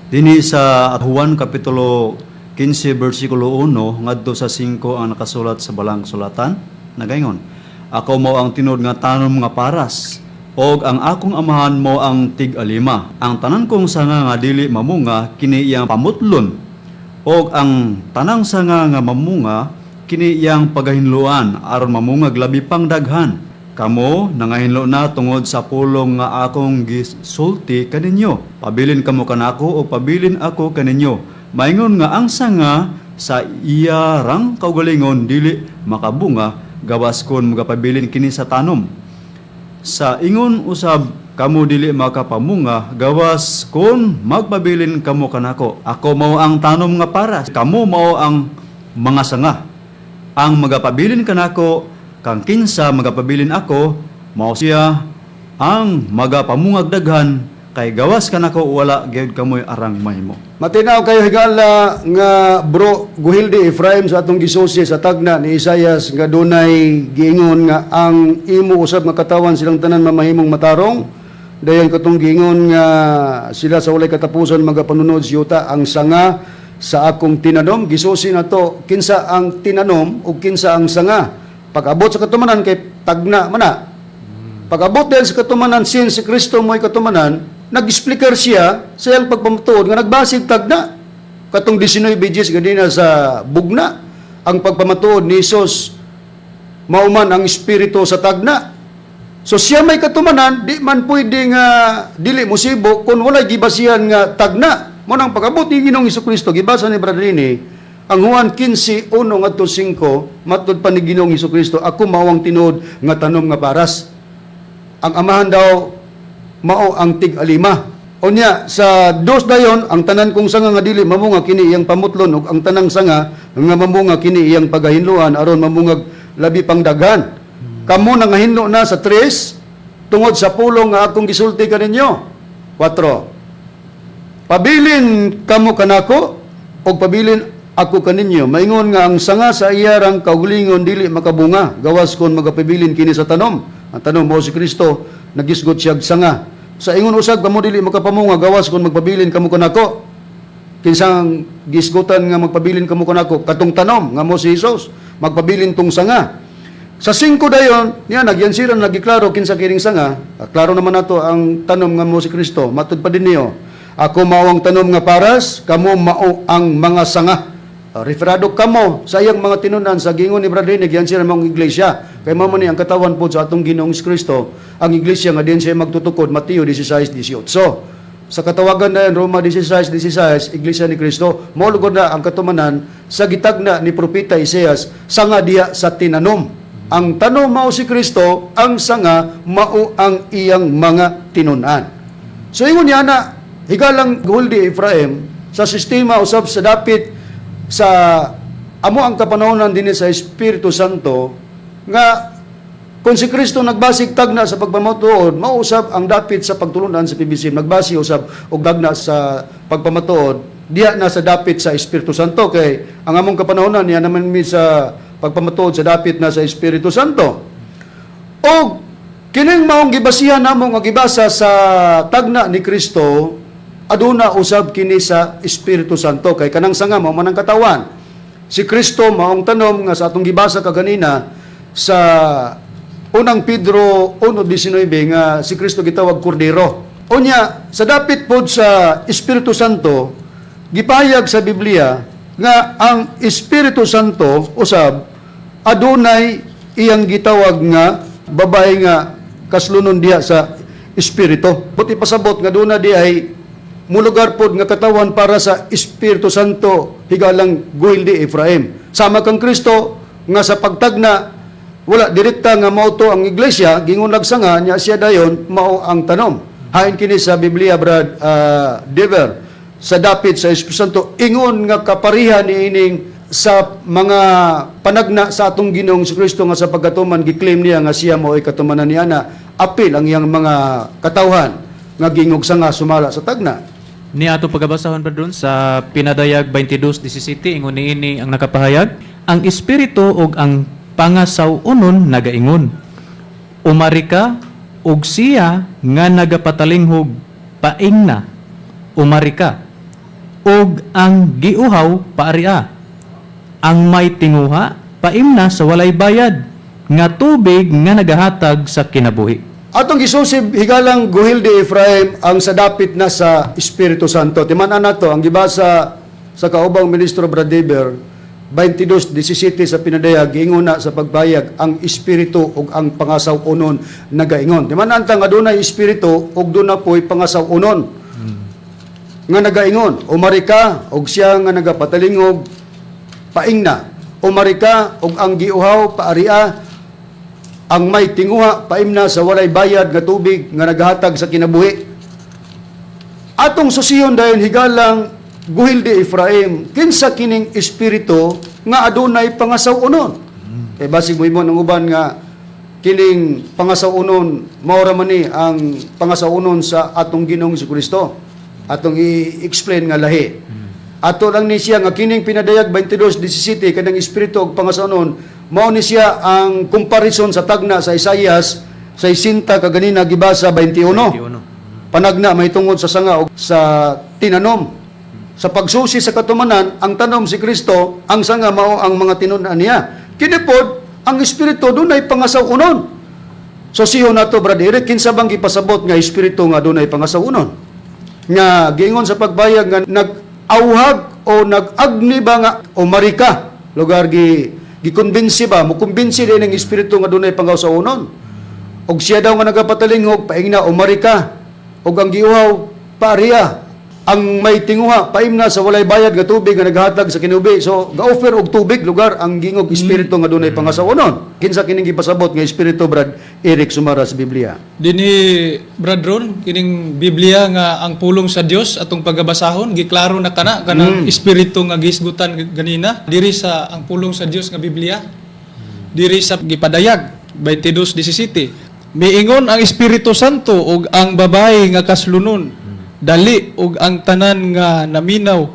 Dinhi sa Juan kapitulo 15 bersikulo 1 ngadto sa 5 ang nakasulat sa Balaang Kasulatan nagaingon: "Ako mao ang tinuod nga tanom nga paras og ang akong Amahan mao ang tig-alima. Ang tanan kong sanga nga dili mamunga, kini iyang pamutlon, og ang tanang sanga nga mamunga, kini iyang pagahinloan aron mamungag labi pang daghan. Kamo nangahinlo na tungod sa pulong nga akong gisulti kaninyo. Pabilin kamo kanako o pabilin ako kaninyo. Maingon nga ang sanga sa iya rang kaugalingon dili makabunga gawas kon magapabilin kini sa tanom. Sa ingon usab kamo dili makapamunga gawas kon magpabilin kamo kanako. Ako mao ang tanom nga paras, kamo mao ang mga sanga. Ang magapabilin kanako kang kinsa magapabilin ako, mao siya ang magapamungag daghan, kay gawas kanako wala gyud kamoy arang mahimo." Matinaw kayo, higala nga bro Guhildi Ephraim, sa atong gisusi sa tagna ni Isayas nga dunay giingon nga ang imo usab nga katawan silang tanan mamahimong matarong, dayon katong giingon nga sila sa walay katapusan magapanunod sa yuta, ang sanga sa akong tinanom. Gisusi na to kinsa ang tinanom ug kinsa ang sanga. Pag-abot sa katumanan, kay tagna man na. Pag-abot din sa katumanan, sin si Kristo mo'y katumanan, nag-explicar siya sa iyang pagpamatuod nga nagbasig tagna. Katong 19 pages ganina sa bugna, ang pagpamatuod ni Jesus, mauman ang espiritu sa tagna. So siya may katumanan, di man pwede nga dili musibo kung walay gibasihan nga tagna. Mao nang pag-abot ni Ginoong Kristo, gibasa ni Brother Rini, ang Juan 15:1 ngadto 5, matud pa ni Ginoong Kristo, "Ako mao ang tinuod nga tanom nga paras. Ang Amahan daw mao ang tig-alima." Unya sa dos dayon, "Ang tanan kong sanga nga dili mamunga, kini iyang pamutlon, ug ang tanang sanga nga mamunga, kini iyang pagahinloan aron mamungag labi pang daghan. Kamo nangahinlo na," sa tres, "tungod sa pulong nga akong gisulti kaninyo." 4. "Pabilin kamo kanako og pabilin ako kaninyo. Maingon nga ang sanga sa iyarang kaugalingon dili makabunga gawas kon magapabilin kini sa tanom." Ang tanom mao si Kristo, nagisgot siya og sanga. "Sa ingon usab kamo dili makapamunga gawas kon magpabilin kamo kanako." Kinsang gisgutan nga magpabilin kamo kanako? Katong tanom nga mao si Jesus, magpabilin tong sanga. Sa 5 dayon, niya nagyansiran, nagiklaro kinsa kining sanga. Ah, klaro naman nato ang tanom nga mao si Kristo. Matud pa din niyo, "Ako mao ang tanom nga paras, kamo mao ang mga sanga." Ah, referado kamo sa iyang mga tinunan sa gingon ni Brother Rinig, yan sila mga iglesia. Kay mao man ni ang katawan po sa atong Ginoong Kristo, ang iglesia nga din siya magtutukod, Mateo 16:18. Sa katawagan na yan, Roma 16:16, Iglesia ni Kristo, mao lugod na ang katumanan sa gitagna ni Propeta Isaias, sanga diya sa tinanom. Ang tanom mao si Kristo, ang sanga mao ang iyang mga tinunan. So ingon niya na, higalang Guldi Ephraim, sa sistema usab sa dapit sa amo ang kapanahonan din sa Espiritu Santo nga kung si Kristo nagbasig tagna sa pagpamatuod, mausab ang dapit sa pagtulunan sa PBC, nagbasi usab og dagna sa pagpamatuod, diya na sa dapit sa Espiritu Santo, kay ang among kapanahonan niya naman mi sa pagpamatuod sa dapit na sa Espiritu Santo. Og kining maong gibasihan namo nga gibasa sa tagna ni Kristo, aduna usab kini sa Espiritu Santo, kay kanang sanga mao man ang katawan. Si Kristo maong tanom nga sa atong gibasa kaganina sa Unang Pedro 1:19 nga si Kristo gitawag kordero. Unya sa dapit pod sa Espiritu Santo, gipahayag sa Biblia nga ang Espiritu Santo usab adunay iyang gitawag nga babae nga kaslunon diha sa Espiritu. Buti pasabot nga duna di ay mulugar pod nga katawan para sa Espiritu Santo, higalang Guildi Ephraim. Sama kang Kristo nga sa pagtagna wala direkta nga mao to ang iglesia, gingon sanga nya siya dayon mao ang tanom. Hain kini sa Biblia, Brad Dever, sa dapit sa Espiritu Santo, ingon nga kapariha ni ining sa mga panagna sa atong Ginoong Kristo nga sa pagkatuman giklaim niya nga siya mao ay katumanan niya na apil ang iyang mga katawhan nga gingog sanga sumala sa tagna. Ni ato pagabasahon pa dun sa Pinadayag 22:17, ingon niini ang nakapahayag. Ang espiritu ug ang pangasaw-onon nagaingon, "Umari ka," ug siya nga nagapatalinghog paingna, "Umari ka," ug ang giuhaw paaria. Ang may tinguha paimna sa walay bayad nga tubig nga nagahatag sa kinabuhi. Atong gisusi, higalang Guhilde Ephraim, ang sa dapit na sa Espiritu Santo. Timan-an nato ang gibasa sa kaubang ministro Brad Dever 22:17 sa Pinadayag, giingon na sa pagbayag ang Espiritu ug ang pangasaw-onon nagaingon. Timan-an ta nga dunay Espiritu ug duna po'y pangasaw-onon nga nagaingon, "Umari ka," ug siya nga nagapatalingog paingna, "Umari ka," ug ang giuhaw paaria, ang may tinguha paimna sa walay bayad nga tubig nga naghatag sa kinabuhi. Atong susiyon dayon, higalang Guhilde Ephraim, kinsa kining espiritu nga adunay pangasaw-onon? Kay basig mohimo ng uban nga kining pangasaw-onon mao ra man ni ang pangasaw-onon sa atong Ginoong Kristo. Atong i-explain nga lahi. Ato lang ni siya nga kining Pinadayag 22:17 kanang espiritu ug pangasaw-onon mao ni siya ang comparison sa tagna sa Isaias 60 kaganina gibasa 21. 21. Panagna mahitungod sa sanga o sa tinanom. Sa pagsusi sa katumanan, ang tanom si Kristo, ang sanga mao ang mga tinun-an niya. Kini pod, ang espiritu dunay pangasaw-onon. So siyo nato, Brad Eric, kinsa bang gipasabot nga espiritu nga dunay pangasaw-onon? Nga giingon sa pagbayag nga nag-auhag o nag-agni ba nga "Umari ka," lugar gi gikumbinsi ba, mukumbinsi din ang espiritu nga dunay pangasaw-onon. Og siya daw nga nagapatalingog paingna, "Umari ka," og ang giuhaw paariya, ang may tinguha paimna sa walay bayad nga tubig nga naghatag sa kinubi. So ga-offer og tubig lugar ang gingog espiritu nga dunay pangasaw-onon. Kinsa kining gipasabot nga espiritu, Brad Eric, sumara sa Biblia? Dinhi, Brad Ron, kining Biblia nga ang pulong sa Dios atong pagabasahon, giklaro na kana kanang espiritu nga gihisgutan ganina diri sa ang pulong sa Dios nga Biblia. Diri sa gipadayag 22:17. Miingon ang Espiritu Santo ug ang babae nga kaslunon, "Dali," ug ang tanan nga naminaw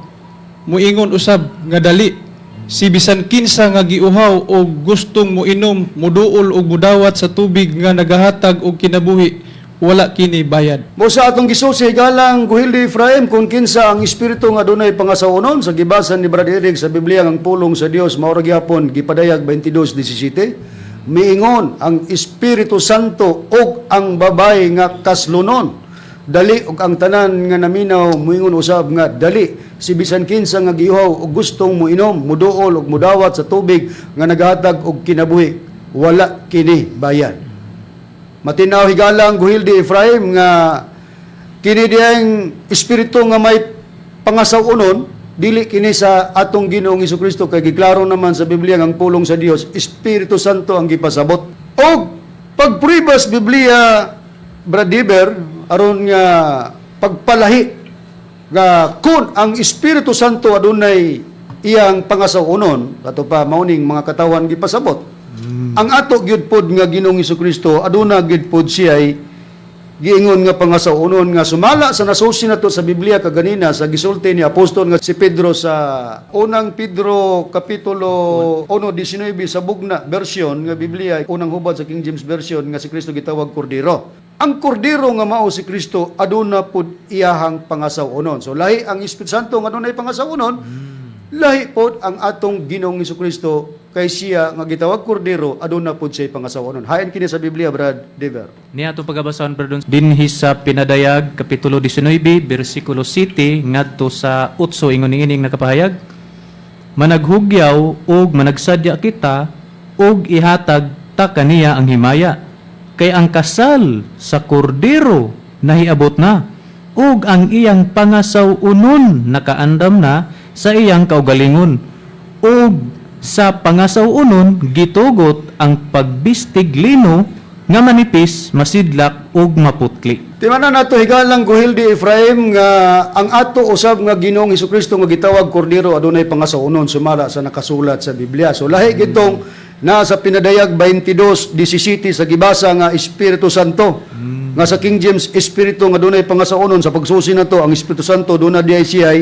muingon usab nga, "Dali." Si bisan kinsa nga giuhaw og gustong moinom, muduol og mudawat sa tubig nga nagahatag og kinabuhi, wala kini bayad. Mo sa atong gisusi, galang Guhilde Ephraim, kung kinsa ang espiritu nga dunay pangasaw-onon sa gibasa ni Brad Eric sa Biblia ang pulong sa Dios mao ra gyapon gipadayag 22:17. Miingon ang Espiritu Santo ug ang babae nga kaslunon, "Dali," ug ang tanan nga naminaw muingon usab nga, "Dali." Si bisan kinsa nga giuhaw og gustong moinom, muduol og mudawat sa tubig nga nagahatag og kinabuhi, wala kini bayad. Matinaw, higalang Guhilde Ephraim, nga kini diyang espiritu nga may pangasaw-onon dili kini sa atong Ginoong Kristo kay giklaro naman sa Biblia nga ang pulong sa Dios, Espiritu Santo ang gipasabot. Og pagpribas Biblia, Brad Diber, aron nga pagpalahi nga kun ang Espiritu Santo adunay iyang pangasaw-onon, ato pa mauning mga katawan gipasabot. Ang ato gyud pod nga Ginoong Kristo aduna gyud pod siya'y giingon nga pangasaw-onon nga sumala sa nasusi nato sa Biblia kaganina sa gisulti ni apostol nga si Pedro sa Unang Pedro kapitulo 1:19 sa bugna version nga Biblia, unang hubad sa King James Version, nga si Kristo gitawag kordero. Ang kordero nga mao si Kristo aduna pud iyahang pangasaw-onon. So lahi ang Espiritu Santo nga adunay pangasaw-onon, lahi pod ang atong Ginoong Kristo kay siya nga gitawag kordero aduna pod siya pangasaw-onon. Hain kini sa Biblia, Brad Dever. Niya ato pagabasahon, Brad, dinhi sa Pinadayag kapitulo 19 bersikulo 7 ngadto sa 8, ingon niining nakapahayag: "Managhugyaw ug managsadya kita ug ihatag ta kaniya ang himaya kay ang kasal sa kordero nahiabot na ug ang iyang pangasaw-onon nakaandam na sa iyang kaugalingon, ug sa pangasaw-onon gitugot ang pagbistig lino nga manipis, masidlak ug maputli." Timanan nato, higalang Guhilde Ephraim, nga ang ato usab nga Ginoong Kristo nga gitawag kordero adunay pangasaw-onon sumala sa nakasulat sa Biblia. So lahi gitong na sa Pinadayag 22:17 sa gibasa nga Espiritu Santo. Nga sa King James, Espiritu nga dunay pangasaw-onon, sa pagsusi nato ang Espiritu Santo duna diay siya'y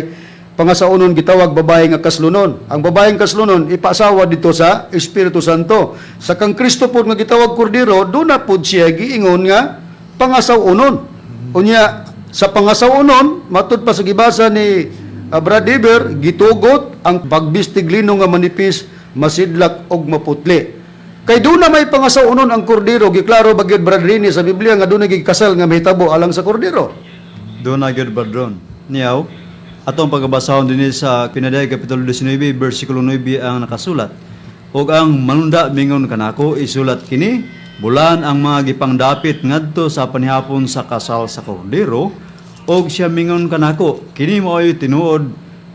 pangasawunon gitawag babae nga kaslunon. Ang babaeng kaslunon ipaasawa dito sa Espiritu Santo. Sa kang Kristo pod nga gitawag kordero, duna pod siya giingon nga pangasawunon. Unya sa pangasawunon, matud pa sa gibasa ni Brad Eber, gitugot ang pagbistig lino nga manipis, masidlak og maputli. Kay doon na may pangasawunon ang kordero, giklaro ba gyud, Brad Rini, sa Biblia nga doon kasal nga mahitabo alang sa kordero? Doon na gyud, Brad Ron. Niyaw, atong pagkabasahon dinhi sa Pinadayag Kapitulo 19, versikulo 9 ang nakasulat. "Ug ang manunda mingon kanako, 'Isulat kini: Bulan ang mga gipangdapit ngadto sa panihapon sa kasal sa Kordero.' Og siya mingon kanako, 'Kini mao'y tinuod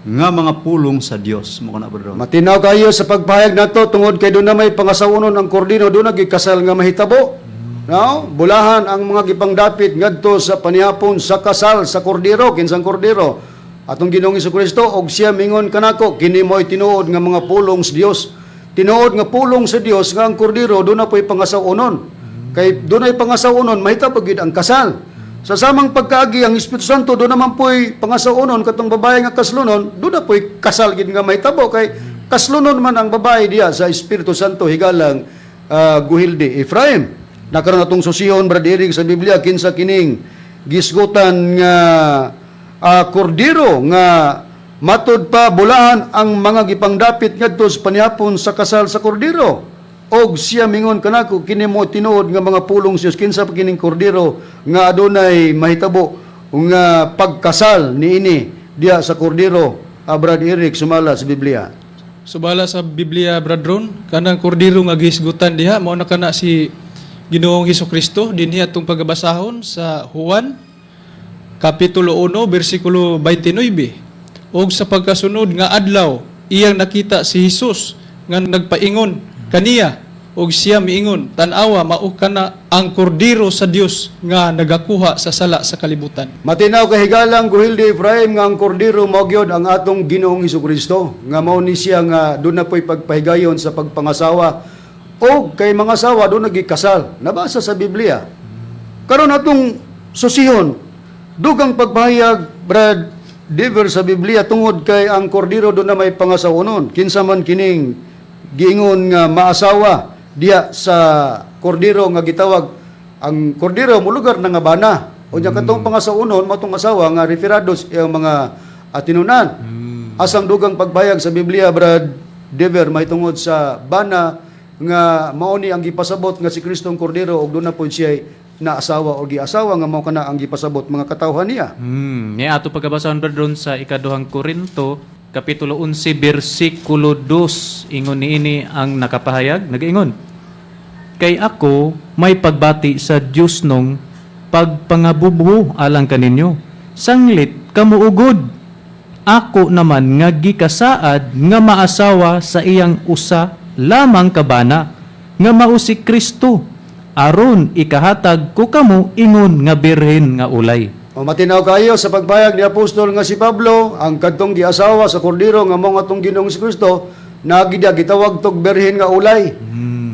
nga mga pulong sa Dios.'" Mao kana, Brad Ron. Matinaw kayo sa pagpahayag nato tungod kay doon na may pangasawunon ang kordero, doon kasal nga mahitabo. No? Bulahan ang mga gipangdapit ngadto sa panihapon sa kasal sa kordero. Kinsang kordero? Atong Ginoong Kristo. "Og siya mingon kanako, kini mo'y tinuod nga mga pulong sa Dios." Tinuod nga pulong sa Dios nga ang kordero doon na po'y pangasawunon. Kay doon ay pangasawunon, mahitabo gyud ang kasal. Sa samang pagkaagi, ang Espiritu Santo doon naman po'y pangasawunon katong babae nga kaslunon, doon na po'y kasal gid nga mahitabo kay kaslunon man ang babae diya sa Espiritu Santo, higalang Guhilde Ephraim. Nakaroon atong susihon, Brad Eric, sa Biblia kinsa kining gisgutan nga kordero nga matud pa bulahan ang mga gipangdapit ngadto sa panihapon sa kasal sa kordero. "Og siya mingon kanako, kini mo tinuod nga mga pulong sa Dios." Kinsa pa kining kordero nga adunay mahitabo nga pagkasal niini diya sa kordero, Brad Eric, sumala sa Biblia? Subala sa Biblia, Brad Ron, kanang kordero nga gihisgutan diha mao na kana si Ginoong Hesukristo. Dinhi atong pagabasahon sa Juan kapitulo 1 bersikulo 29. "Og sa pagkasunod nga adlaw, iyang nakita si Hesus nga nagpaingon kaniya, og siya miingon, 'Tan-awa, mao kana ang kordero sa Dios nga nagakuha sa sala sa kalibutan.'" Matinaw kahigalang Guhilde Ephraim nga ang kordero mao gyud ang atong Ginoong Hesukristo, nga mao ni siya nga doon na po'y pagpahigayon sa pagpangasawa o kay mga asawa doon nagikasal. Nabasa sa Biblia. Karon atong susihon dugang pagpahayag, Brad Diver, sa Biblia tungod kay ang kordero doon na may pangasawonon. Kinsa man kining giingon nga maasawa diya sa kordero nga gitawag ang kordero molugar na nga bana? Unya katong pangasawonon mao tong asawa nga referado sa iyang mga atinunan. Asang dugang pagpahayag sa Biblia, Brad Dever, mahitungod sa bana nga mao ni ang gipasabot nga si Kristong Kordero ug doon na po siya na asawa o giasawa nga mao kana ang gipasabot mga katawhan niya? Niya ato pagkabasahon, Brad Ron, sa Ikaduhang Korinto kapitulo 11 bersikulo 2. Ingon niini ang nakapahayag, nagaingon, "Kay ako may pagbati sa Dios nung pagpangabubuo alang kaninyo sanglit kamo ugod. Ako naman nga gikasaad nga maasawa sa iyang usa lamang ka bana nga mao si Kristo, aron ikahatag ko kamo ingon nga birhen nga ulay." O matinaw kayo sa pagpahayag ni apostol nga si Pablo, ang kadtong giasawa sa kordero nga mao atong Ginoong Kristo, nagida gitawag tog berhen nga ulay.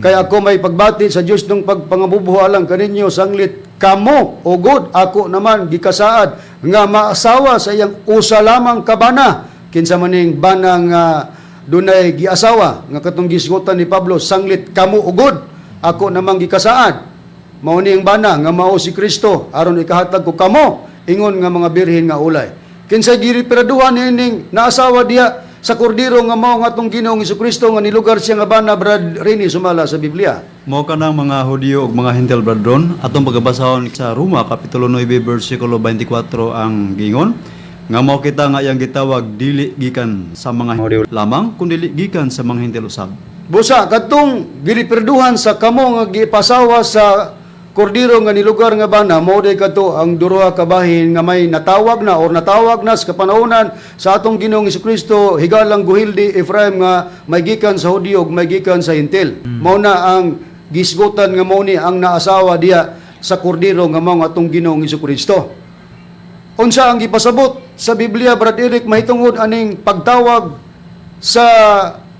"Kay ako may pagbati sa Dios nung pagpangabubuho alang kaninyo sanglit kamo ugod. Ako naman gikasaad nga maasawa sa iyang usa lamang ka bana." Kinsa maning bana nga dunay giasawa nga katong gisgutan ni Pablo, "Sanglit kamo ugod, ako namang gikasaad"? Mao ni ang bana nga mao si Kristo, aron ikahatag ko kamo ingon nga mga birhen nga ulay. Kinsay giripiraduhan niining naasawa diha sa kordero nga mao nga atong Ginoong Kristo nga nilugar siya nga bana, Brad Rini, sumala sa Biblia? Mao kanang mga Hudiyo ug mga Hentil, Brad Ron. Atong pagabasahon sa Roma kapitulo 9 bersikulo 24 ang gingon nga mao kita nga iyang gitawag dili gikan sa mga Hudiyo lamang kundi gikan sa mga Hentil usab. Busa kadtong giripirduhan sa kamo nga gipasawa sa kordero nga nilugar nga bana, mao day kadto ang duha ka bahin nga may natawag na or natawag na sa kapanahonan sa atong Ginoong Kristo, higalang Guhildi Ephraim, nga may gikan sa Hudiyo ug may gikan sa Hentil. Mao na ang gisgutan nga mao ni ang naasawa diha sa kordero nga mao nga atong Ginoong Kristo. Unsa ang gipasabot sa Biblia, Brad Eric, mahitungod aning pagtawag sa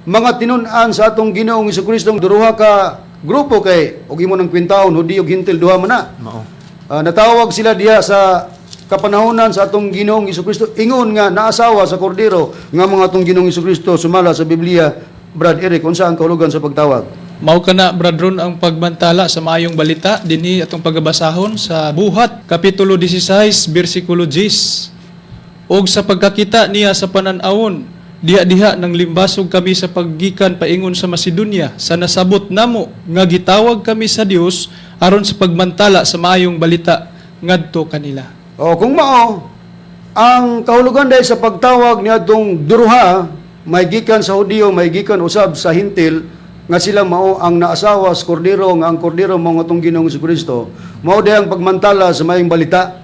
mga tinun-an sa atong Ginoong Kristo duha ka grupo? Kay og imo nang kwentahon, Hudiyo ug Hentil, duha man na. Mao. Natawag sila diha sa kapanahonan sa atong Ginoong Kristo, ingon nga naasawa sa kordero nga mga atong Ginoong Kristo sumala sa Biblia? Brad Eric, unsa ang kahulugan sa pagtawag? Mao kana, Brad Ron, ang pagmantala sa maayong balita dinhi atong pagabasahon sa Buhat kapitulo 16 bersikulo 10. Og sa pagkakita niya sa panan-awon, diha-diha nang limbasog kami sa paggikan paingon sa Macedonia sa nasabot namo nga gitawag kami sa Dios aron sa pagmantala sa maayong balita ngadto kanila. O kung mao, ang kahulugan dahil sa pagtawag niya atong duruha, may gikan sa Hudiyo, may gikan usab sa Hintil, nga sila mao ang naasawa sa kordero, nga ang kordero mao atong Ginoong Kristo, mao diay ang pagmantala sa maayong balita.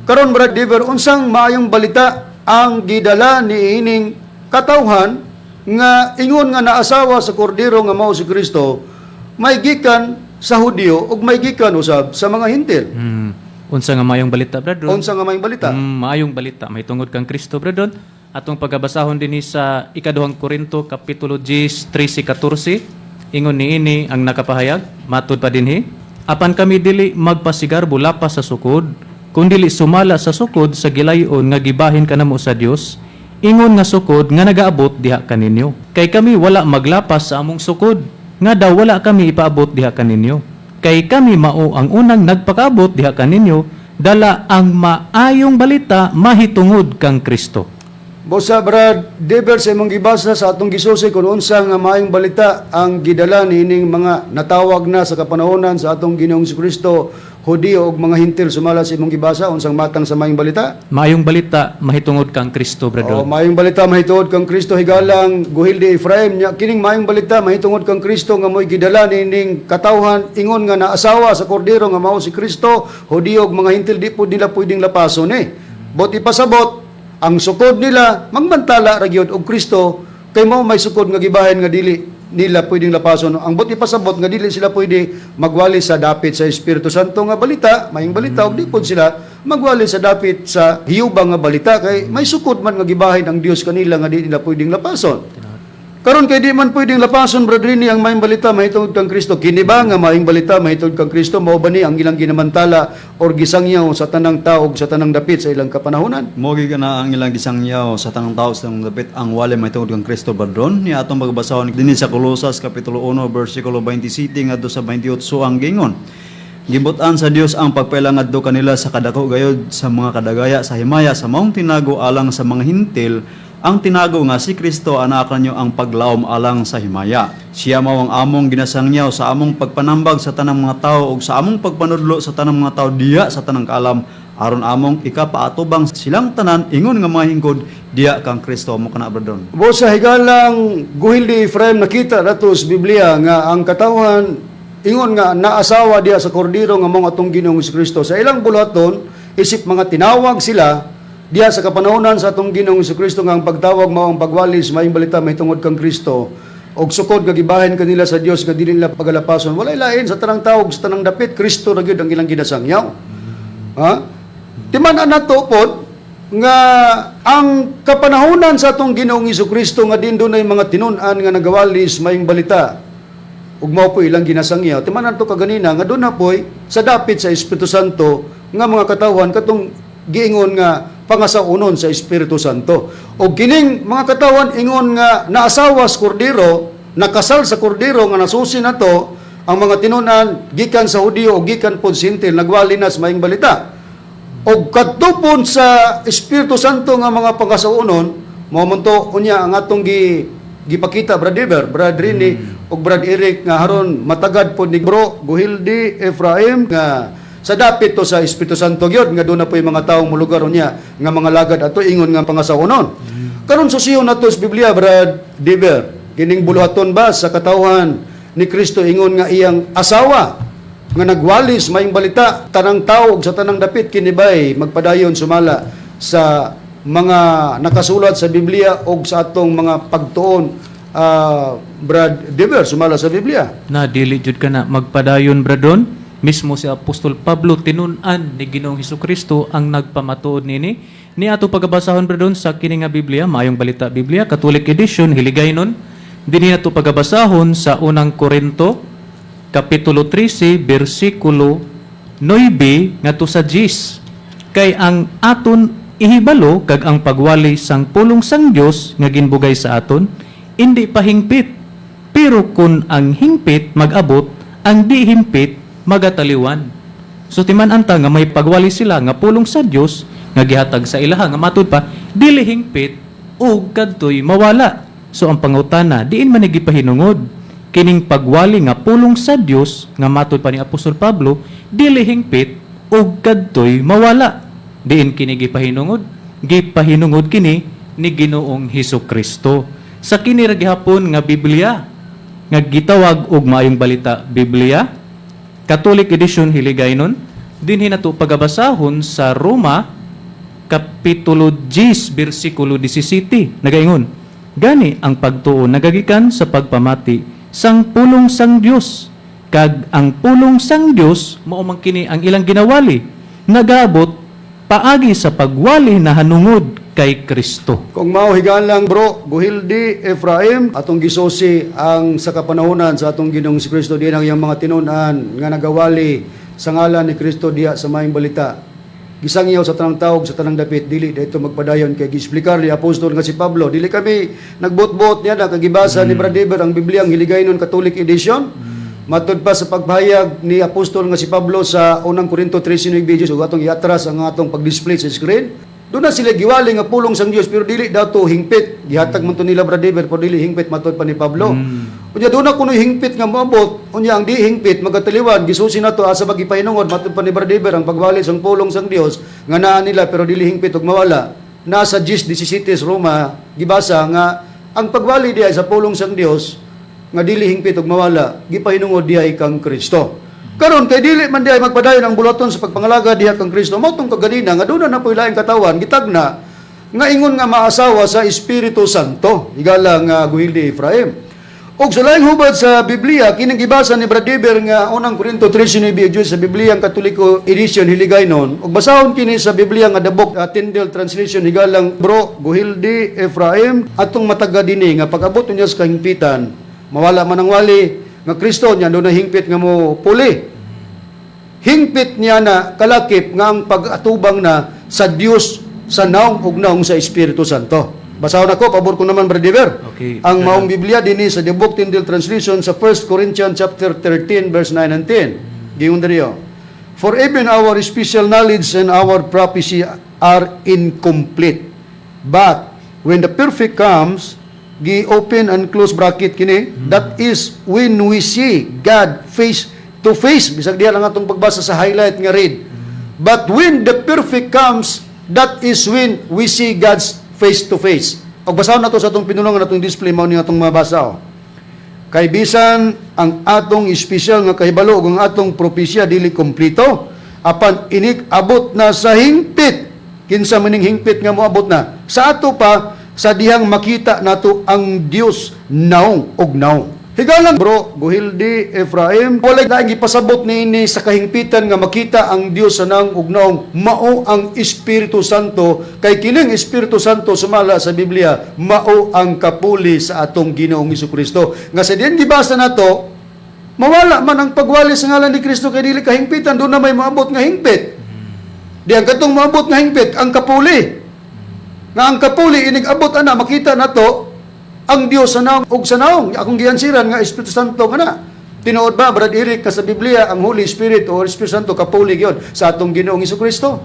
Karon, Brad Diver, unsang maayong balita ang gidala ni ining katawhan nga ingon nga naasawa sa kordero nga mao si Kristo, may gikan sa Hudiyo ug may gikan usab sa mga Hintil? Unsa nga maayong balita, Brad Ron? Unsa nga maayong balita? Maayong balita mahitungod kang Kristo, Brad Ron. Atong pagabasahon dinhi sa Ikaduhang Korinto kapitulo 10 13 14, ingon niini ang nakapahayag matud pa dinhi, "Apan kami dili magpasigarbo lapas sa sukod, kundili sumala sa sukod sa gilayon nga gibahin kanamo sa Dios, ingon nga sukod nga nagaabot diha kaninyo. Kay kami wala maglapas sa among sukod nga daw wala kami ipaabot diha kaninyo. Kay kami mao ang unang nagpakaabot diha kaninyo dala ang maayong balita mahitungod kang Kristo." Bosa, Brad Deber, sa imong gibasa sa atong gisusi kung unsa nga maayong balita ang gidala niining mga natawag na sa kapanahonan sa atong Ginoong Kristo, Hudiyo ug mga Hintil, sumala sa imong gibasa, unsang matang sa maayong balita? Maayong balita mahitungod kang Kristo, Brad O, Ron. maayong balita mahitungod kang Kristo, higalang Guhilde Ephraim nya, kining maayong balita mahitungod kang Kristo nga mo'y gidala niining katawhan ingon nga naasawa sa kordero nga mao si Kristo, Hudiyo ug mga Hintil, di pud nila pwedeng lapason eh. Bot ipasabot ang sukod nila magmantala ra gyud og Kristo kay mao may sukod nga gibahin nga dili nila pwedeng lapason. Ang bot ipasabot nga dili sila pwede magwali sa dapit sa Espiritu Santo nga balita, maayong balita, ug di pud sila magwali sa dapit sa hiyubang nga balita kay may sukod man nga gibahin ang Dios kanila nga di nila pwedeng lapason. Karon kay di man pwedeng lapason, Brad Rini, ang maayong balita mahitungod kang Kristo. Kini ba nga maayong balita mahitungod kang Kristo mao ba ni ang ilang ginamantala or gisangyaw sa tanang tao ug sa tanang dapit sa ilang kapanahonan? Mo gyud na ang ilang gisangyaw sa tanang tao sa tanang dapit ang wali mahitungod kang Kristo, Brad Ron. Ni atong pagbasahon dinhi sa Kolosas kapitulo 1 bersikulo 27 ngadto sa 28 ang gingon. Gibutan sa Dios ang pagpaila ngadto kanila sa kadako gayod sa mga kadagaya sa himaya sa maong tinago alang sa mga Hintil, ang tinago nga si Kristo anaa kanyo ang paglaom alang sa himaya. Siya mao ang among ginasangyaw sa among pagpanambag sa tanang mga tawo ug sa among pagpanudlo sa tanang mga tawo diya sa tanang kaalam aron among ikapaatubang silang tanan ingon nga mga hingkod diya kang Kristo. Mo kana, Brad Ron. Bosa, higalang Guhildi Ephraim, nakita nato sa Biblia nga ang katawhan ingon nga naasawa diya sa kordero nga mao atong Ginoong Kristo sa ilang buluhaton isip mga tinawag sila diya sa kapanahonan sa atong Ginoong Kristo nga ang pagtawag mao ang pagwali sa maayong balita mahitungod kang Kristo og sukod nga gibahin kanila sa Dios nga dili nila pagalapason. Walay lain, sa tanang tawog, sa tanang dapit, Kristo ra gyud ang ilang ginasangyaw, ha. Timan-an nato pod nga ang kapanahonan sa atong Ginoong Kristo nga din dunay mga tinun-an nga nagawali sa maayong balita ug mao po ilang ginasangyaw. Timan-an to kaganina nga doon na po'y sa dapit sa Espiritu Santo nga mga katawhan katong giingon nga pangasaunon sa Espiritu Santo. Og kining mga katawhan ingon nga naasawa sa kordero, nakasal sa kordero nga nasusi na to ang mga tinun-an gikan sa Hudiyo o gikan pod sa Hintil nagwali na sa maayong balita. Og kadtupon sa Espiritu Santo nga mga pangasaunon, mao man to unya ang atong gipakita, Brad Eber, Brad Rini ug Brad Eric, nga haron matagad pod ni Bro Guhildi Ephraim nga sa dapit to sa Espiritu Santo gyud nga doon na po yung mga taong molugar unya nga mga lagad ato ingon nga pangasaunon. Karon susiyon nato sa Biblia, Brad Diber, kining buluhaton ba sa katawhan ni Kristo ingon nga iyang asawa nga nagwalis maayong balita tanang tao ug sa tanang dapit, kini bay magpadayon sumala sa mga nakasulat sa Biblia og sa atong mga pagtuon, Brad Diber, sumala sa Biblia? Na dili jud ka na magpadayon, Brad Ron. Mismo si Apostol Pablo, tinun-an ni Ginoong Hesukristo ang nagpamatuod nini. Ni ato pagabasahon, Brad Ron, sa kini nga Biblia, Maayong Balita Biblia, Catholic Edition, Hiligaynon. Dinhi ato pagabasahon sa Unang Korinto kapitulo 13 bersikulo 9 ngadto sa 10. Kay ang aton ihibalo kag ang pagwali sang pulong sang Dios nga ginbugay sa aton indi pa hingpit. Pero kun ang hingpit mag-abot, ang di hingpit magataliwan. So timan-an ta nga may pagwali sila nga pulong sa Dios nga gihatag sa ilaha nga matud pa dili hingpit ug kadtoy mawala. So ang pangutana, diin man ni gipahinungod kining pagwali nga pulong sa Dios nga matud pa ni Apostol Pablo dili hingpit ug kadtoy mawala? Diin kini gipahinungod? Gipahinungod kini ni Ginoong Hesus Kristo. Sa kini ra gihapon nga Biblia nga gitawag og Maayong Balita Biblia, Catholic Edition Hiligaynon, dinhi nato pagabasahon sa Roma Kapitulo 10 bersikulo 17. Nagaingon, "Gani ang pagtuo nagagikan sa pagpamati sang pulong sang Dios, kag ang pulong sang Dios, mao man kini ang ilang ginawali, nagaabot paagi sa pagwali na hanungod kay Kristo." Kung mao, higalang bro, Guhildi Ephraim, atong gisosi ang sa kapanahonan sa atong Ginoong si Kristo diyan ang iyang mga tinun-an nga nagawali sa ngalan ni Kristo diha sa Maayong Balita. Gisangyaw sa tanang tawag sa tanang dapit, dili dito magpadayon kay giexplikar ni apostol nga si Pablo. Dili kami nagbot-bot niya na kagibasa ni Brad Eber ang Biblia ang Hiligaynon Catholic Edition. Matud pa sa pagpahayag ni apostol nga si Pablo sa Unang Korinto 13:9 ug atong iatras ang atong pag-display sa screen. Doon na sila giwali nga pulong sang Dios pero dili daw to hingpit. Gihatag man to nila, Brad Eber, pero dili hingpit matud pa ni Pablo. Unya doon na kuno hingpit nga moabot, unya ang di hingpit magataliwan, gisusi na to asa magipahinungod matud pa ni Brad Eber ang pagwali sang pulong sang Dios nga naa nila pero dili hingpit ug mawala. Nasa 10:17 Roma gibasa nga ang pagwali diha sa pulong sang Dios nga dili hingpit ug mawala gipahinungod diha kang Kristo. Karon kay dili man diay magpadayon ang buluhaton sa pagpangalaga diha kang Kristo, mao tong kaganina nga doon na po'y laing katawan gitagna nga ingon nga maasawa sa Espiritu Santo, higala nga Guhildi Ephraim. Og sa laing hubad sa Biblia, kining gibasa ni Brad Eber nga Unang Korinto 13:9 sa Biblia ang Katoliko Edition Hiligaynon, ug basahon kini sa Biblia nga The Book Tyndale Translation, higalang bro Guhildi Ephraim, atong mataga dinhi nga pag-abot niya sa kahingpitan, mawala man ang wali nga Kristo niya doon na hingpit nga mo puli. Hingpit niya na kalakip nga ang pag-atubang na sa Dios sa naong ug naong sa Espiritu Santo. Basahon ako, pabor ko naman, Brother Dever. Okay. Ang maong Biblia dinhi sa The Book Tyndale Translation sa 1 Corinthians chapter 13 verse 9 and 10. Giingon diri. "For even our special knowledge and our prophecy are incomplete. But when the perfect comes," gi open and close bracket kini, "that is when we see God face to face." Bisag diha lang atong pagbasa sa highlight nga read. "But when the perfect comes, that is when we see God's face to face." Og basahon nato sa atong pinulongan, atong display, mao ni atong mabasa oh. "Kay bisan ang atong espesyal nga kahibalo ug ang atong propesya dili kompleto, apan inig abot na sa hingpit." Kinsa maning hingpit nga moabot na? Sa ato pa sa dihang makita nato ang Dios naong og naong. Higalang bro, Guhildi Ephraim, walay laing gipasabot niini sa kahingpitan nga makita ang Dios sa naong ug naong, mao ang Espiritu Santo, kay kining Espiritu Santo sumala sa Biblia mao ang kapuli sa atong Ginoong Kristo. Nga sa diyan gibasa nato, mawala man ang pagwali sa ngalan ni Kristo kay dili kahingpitan, doon na may maabot nga hingpit. Di ang katong maabot nga hingpit ang kapuli. Nga ang kapuli inig abot ana makita nato ang Dios sa naong ug sa naong. Akong giansiran nga Espiritu Santo nga na. Tinuod ba, Brad Eric, ka sa Biblia ang Holy Spirit o Espiritu Santo kapuli gyud sa atong Ginoong Kristo?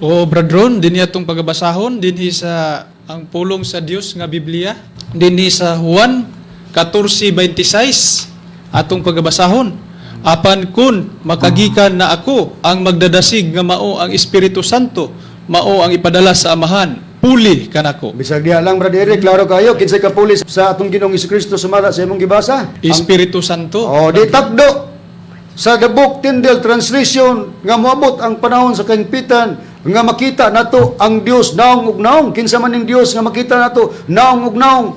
O Brad Ron, dinhi atong pagabasahon dinhi sa ang pulong sa Dios nga Biblia, dinhi sa Juan 14:26 atong pagabasahon. "Apan kun makagikan na ako, ang magdadasig nga mao ang Espiritu Santo, mao ang ipadala sa Amahan, puli kanako." Bisag diha lang, Brad Eric, klaro kayo kinsay kapuli sa atong Ginoong Kristo sumala sa imong gibasa? Espiritu Santo. Oh, di takdo sa The Book Tyndale Translation nga moabot ang panahon sa kahingpitan nga makita nato ang Dios naong ug naong. Kinsa man ning Dios nga makita nato naong ug naong?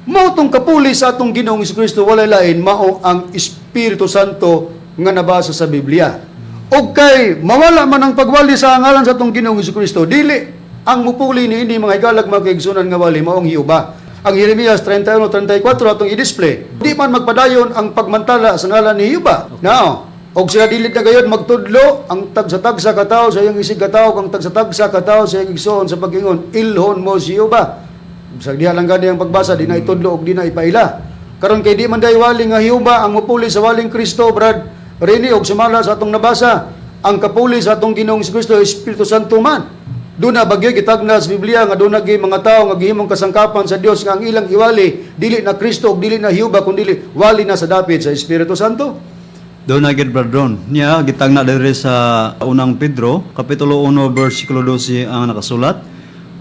Mao tong kapuli sa atong Ginoong Kristo, walay lain, mao ang Espiritu Santo nga nabasa sa Biblia. Og kay mawala man ang pagwali sa ngalan sa atong Ginoong Kristo, dili ang mupuli niini, mga higalag, mga kaigsunan, nga wali maong Jehova. Ang Jeremias 31:34 atong i-display. Di man magpadayon ang pagmantala sa ngalan ni Jehova. Now, Og sila dili na gayod magtudlo ang tagsa-tagsa ka tawo sa iyang isig katawo kang tagsa-tagsa ka tawo sa iyang igsoon sa pag-ingon, ilhon mo si Jehova. Sa diha lang gani ang pagbasa, di na itudlo og di na ipaila. Karon kay di man day wali nga Jehova ang mupuli sa waling Kristo, Brad Rene, og sumala sa atong nabasa, ang kapuli sa atong Ginoong Kristo Espiritu Santo man. Doon na bagyo gitagna sa Biblia nga doon na mga tao nga gihimong kasangkapan sa Dios nga ang ilang iwali dili na Kristo ug dili na Jehova kundi wali na sa dapit sa Espiritu Santo. Doon na gid, Brad Ron. Niya gitagna diri sa Unang Pedro kapitulo 1 bersikulo 12 ang nakasulat.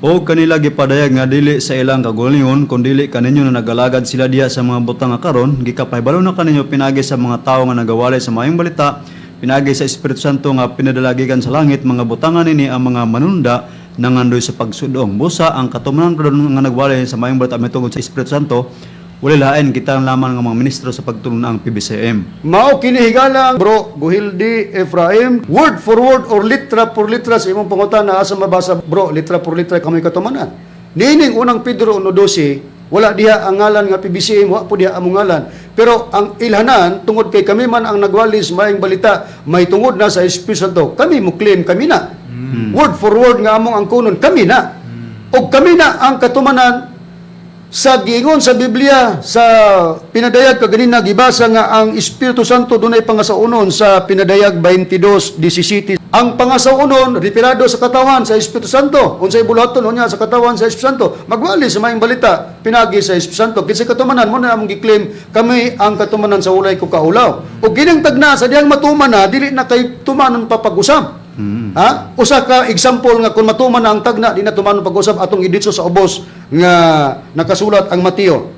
O kanila gipadayag nga dili sa ilang kagalingon kundili kaninyo na nagalagad sila diha sa mga butang nga karon gikapahibalo na kaninyo pinagi sa mga tawo nga nagawali sa maayong balita pinagi sa Espiritu Santo nga pinadalagikan sa langit mga butangan nini ang mga manunda nangandoy sa pagsudong. Busa ang katumanan, Brad Ron, nga nagwali sa maayong balita mitungod sa Espiritu Santo, wala lain kita lamang nga mga ministro sa pagtulon ang PBCM. Mao kini, higala Bro Guhildi Ephraim, word for word or litra por litra sa imong pangutana asa mabasa, bro, litra por litra kami katumanan. Niining Unang Pedro 1:12, wala diha ang ngalan nga PBCM, wa po diha among ngalan. Pero ang ilhanan, tungod kay kami man ang nagwali sa maayong balita, may tungod na sa Espiritu Santo, kami mo claim kami na. Word for word nga among ang kunon, kami na. Og kami na ang katumanan sa giingon sa Biblia sa pinadayag kaganina gibasa nga ang Espiritu Santo dunay pangasaunon sa Pinadayag 22:17. Ang pangasaunon referado sa katawan sa Espiritu Santo. Unsay buluhaton unya sa katawan sa Espiritu Santo? Magwali sa maayong balita pinagi sa Espiritu Santo. Kinsay katumanan mo na among gi-claim kami ang katumanan sa ulay ko kaulaw. Ug gining tagna sa diyang matuman na dili na kay tumanon pa pag-usab. Ha? Usa ka example nga kung matuman na ang tagna di na tumanon pag-usab atong iditso sa ubos nga nakasulat ang Mateo.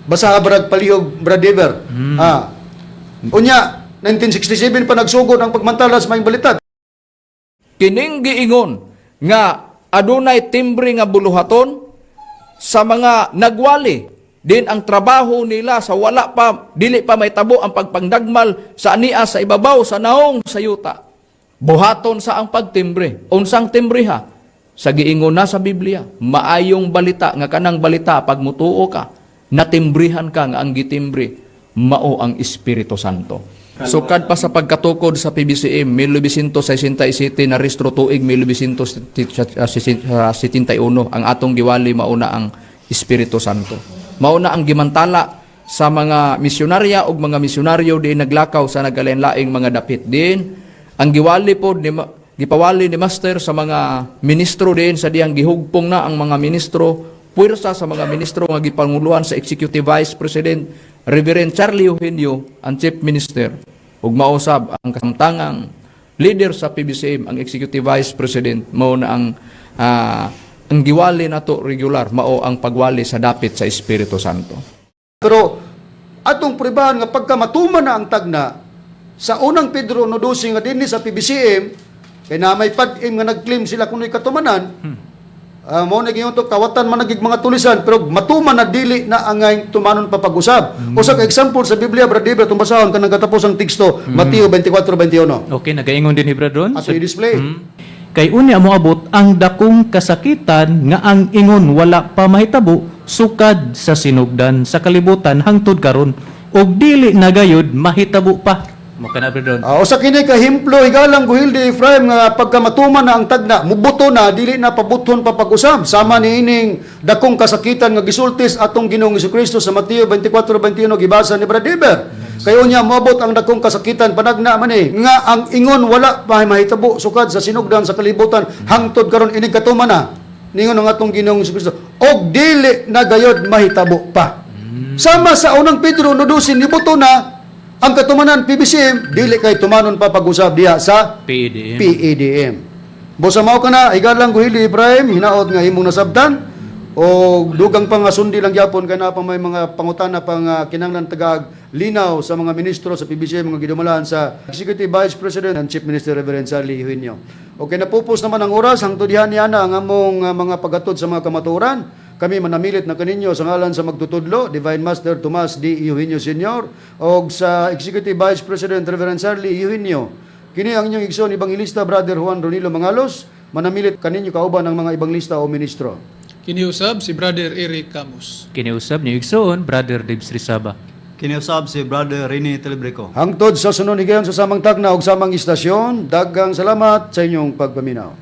Basa brad palihog, Brad Dever. Ah. Unya 1967 pa nagsugod ang pagmantala sa maayong balita. Kining giingon nga adunay timbre nga buluhaton sa mga nagwali din ang trabaho nila sa wala pa dili pa mahitabo ang pagpangdagmal sa ania sa ibabaw sa naong sa yuta, buhaton sa ang pagtimbre. Unsang timbre ha? Sa giingon na sa Biblia, maayong balita, nga kanang balita pag mutuo ka, natimbrihan ka, nga ang gitimbre mao ang Espiritu Santo. Sukad pa sa pagkatukod sa PBCM 1967 na rehistro tuig 1971, ang atong giwali mauna ang Espiritu Santo. Mauna ang gimantala sa mga misyonarya ug mga misyonaryo di naglakaw sa nagkalain-laing mga dapit din. Ang giwali pod ni gipawali ni Master sa mga ministro din sa diyang gihugpong na ang mga ministro, puwersa sa mga ministro nga gipanguluhan sa Executive Vice President Reverend Charlie Eugenio, ang Chief Minister, ug mausab ang kasamtangang leader sa PBCM, ang Executive Vice President. Mao na ang giwali nato regular mao ang pagwali sa dapit sa Espiritu Santo. Pero atong pribahan nga pagka matuman na ang tagna sa Unang Pedro 1:12 nga dinhi sa PBCM kay na may pad-im nga nag-claim sila kuno'y katumanan. Mao na giingon to kawatan man nagig mga tulisan, pero matuman na dili na angay tumanon pa pag-usab. Usa ka example sa Biblia, Brad Dibra, itong basahon kanang katapos ang teksto, Mateo 24:21. Okay, nagaingon din ni Brad Ron. Ato i-display. Kay unya moabot ang dakong kasakitan nga ang ingon wala pa mahitabo sukad sa sinugdan sa kalibutan hangtod karon ug dili na gayud mahitabo pa. Mo kana, Brad Ron. Usa kini ka himplo, higalang Guhilde Ephraim, nga pagka matuman na ang tagna, mubuto na dili na pabuton pa pag-usab sama niining dakong kasakitan nga gisultis atong Ginoong Kristo sa Mateo 24:21 gibasa ni Brad Eber. Kayo niya moabot ang dakong kasakitan, panagna man eh, nga ang ingon wala pa mahitabo sukad sa sinugdan sa kalibutan hangtod karon, inig katuman na ningon ang atong Ginoong Kristo og dili na gayod mahitabo pa. Sama sa Unang Pedro 1:12, nibuto na ang katumanan PBCM, dili kay tumanon pa pag-usab diha sa PEDM. PEDM. Bosa mao ka na, higalang Guhili Ibrahim, hinaot nga imong nasabtan o dugang pa nga sundi lang gyapon kay naa pa may mga pangutana pa nga kinahanglan tagag linaw sa mga ministro sa PBCM mga gidumalan sa Executive Vice President and Chief Minister Reverend Charlie Eugenio. Okay, napupos naman ang oras hangtod diha niya na ang among mga paghatod sa mga kamatuoran. Kami manamilit na kaninyo sa ngalan sa magtutudlo, Divine Master Tomas D. Eugenio Sr. o sa Executive Vice President Reverend Charlie Eugenio. Kini ang inyong igsoon Ebanghilista Brother Juan Ronilo Mangalos, manamilit kaninyo kauban ng mga ebanghilista o ministro. Kiniusab si Brother Eric Camus. Kiniusab ni igsoon Brother Dibs Rizaba. Kini usab si Brother Rene Telebrico. Hangtod sa sunod higayon sa samang tagna ug samang istasyon, daghang salamat sa inyong pagpaminaw.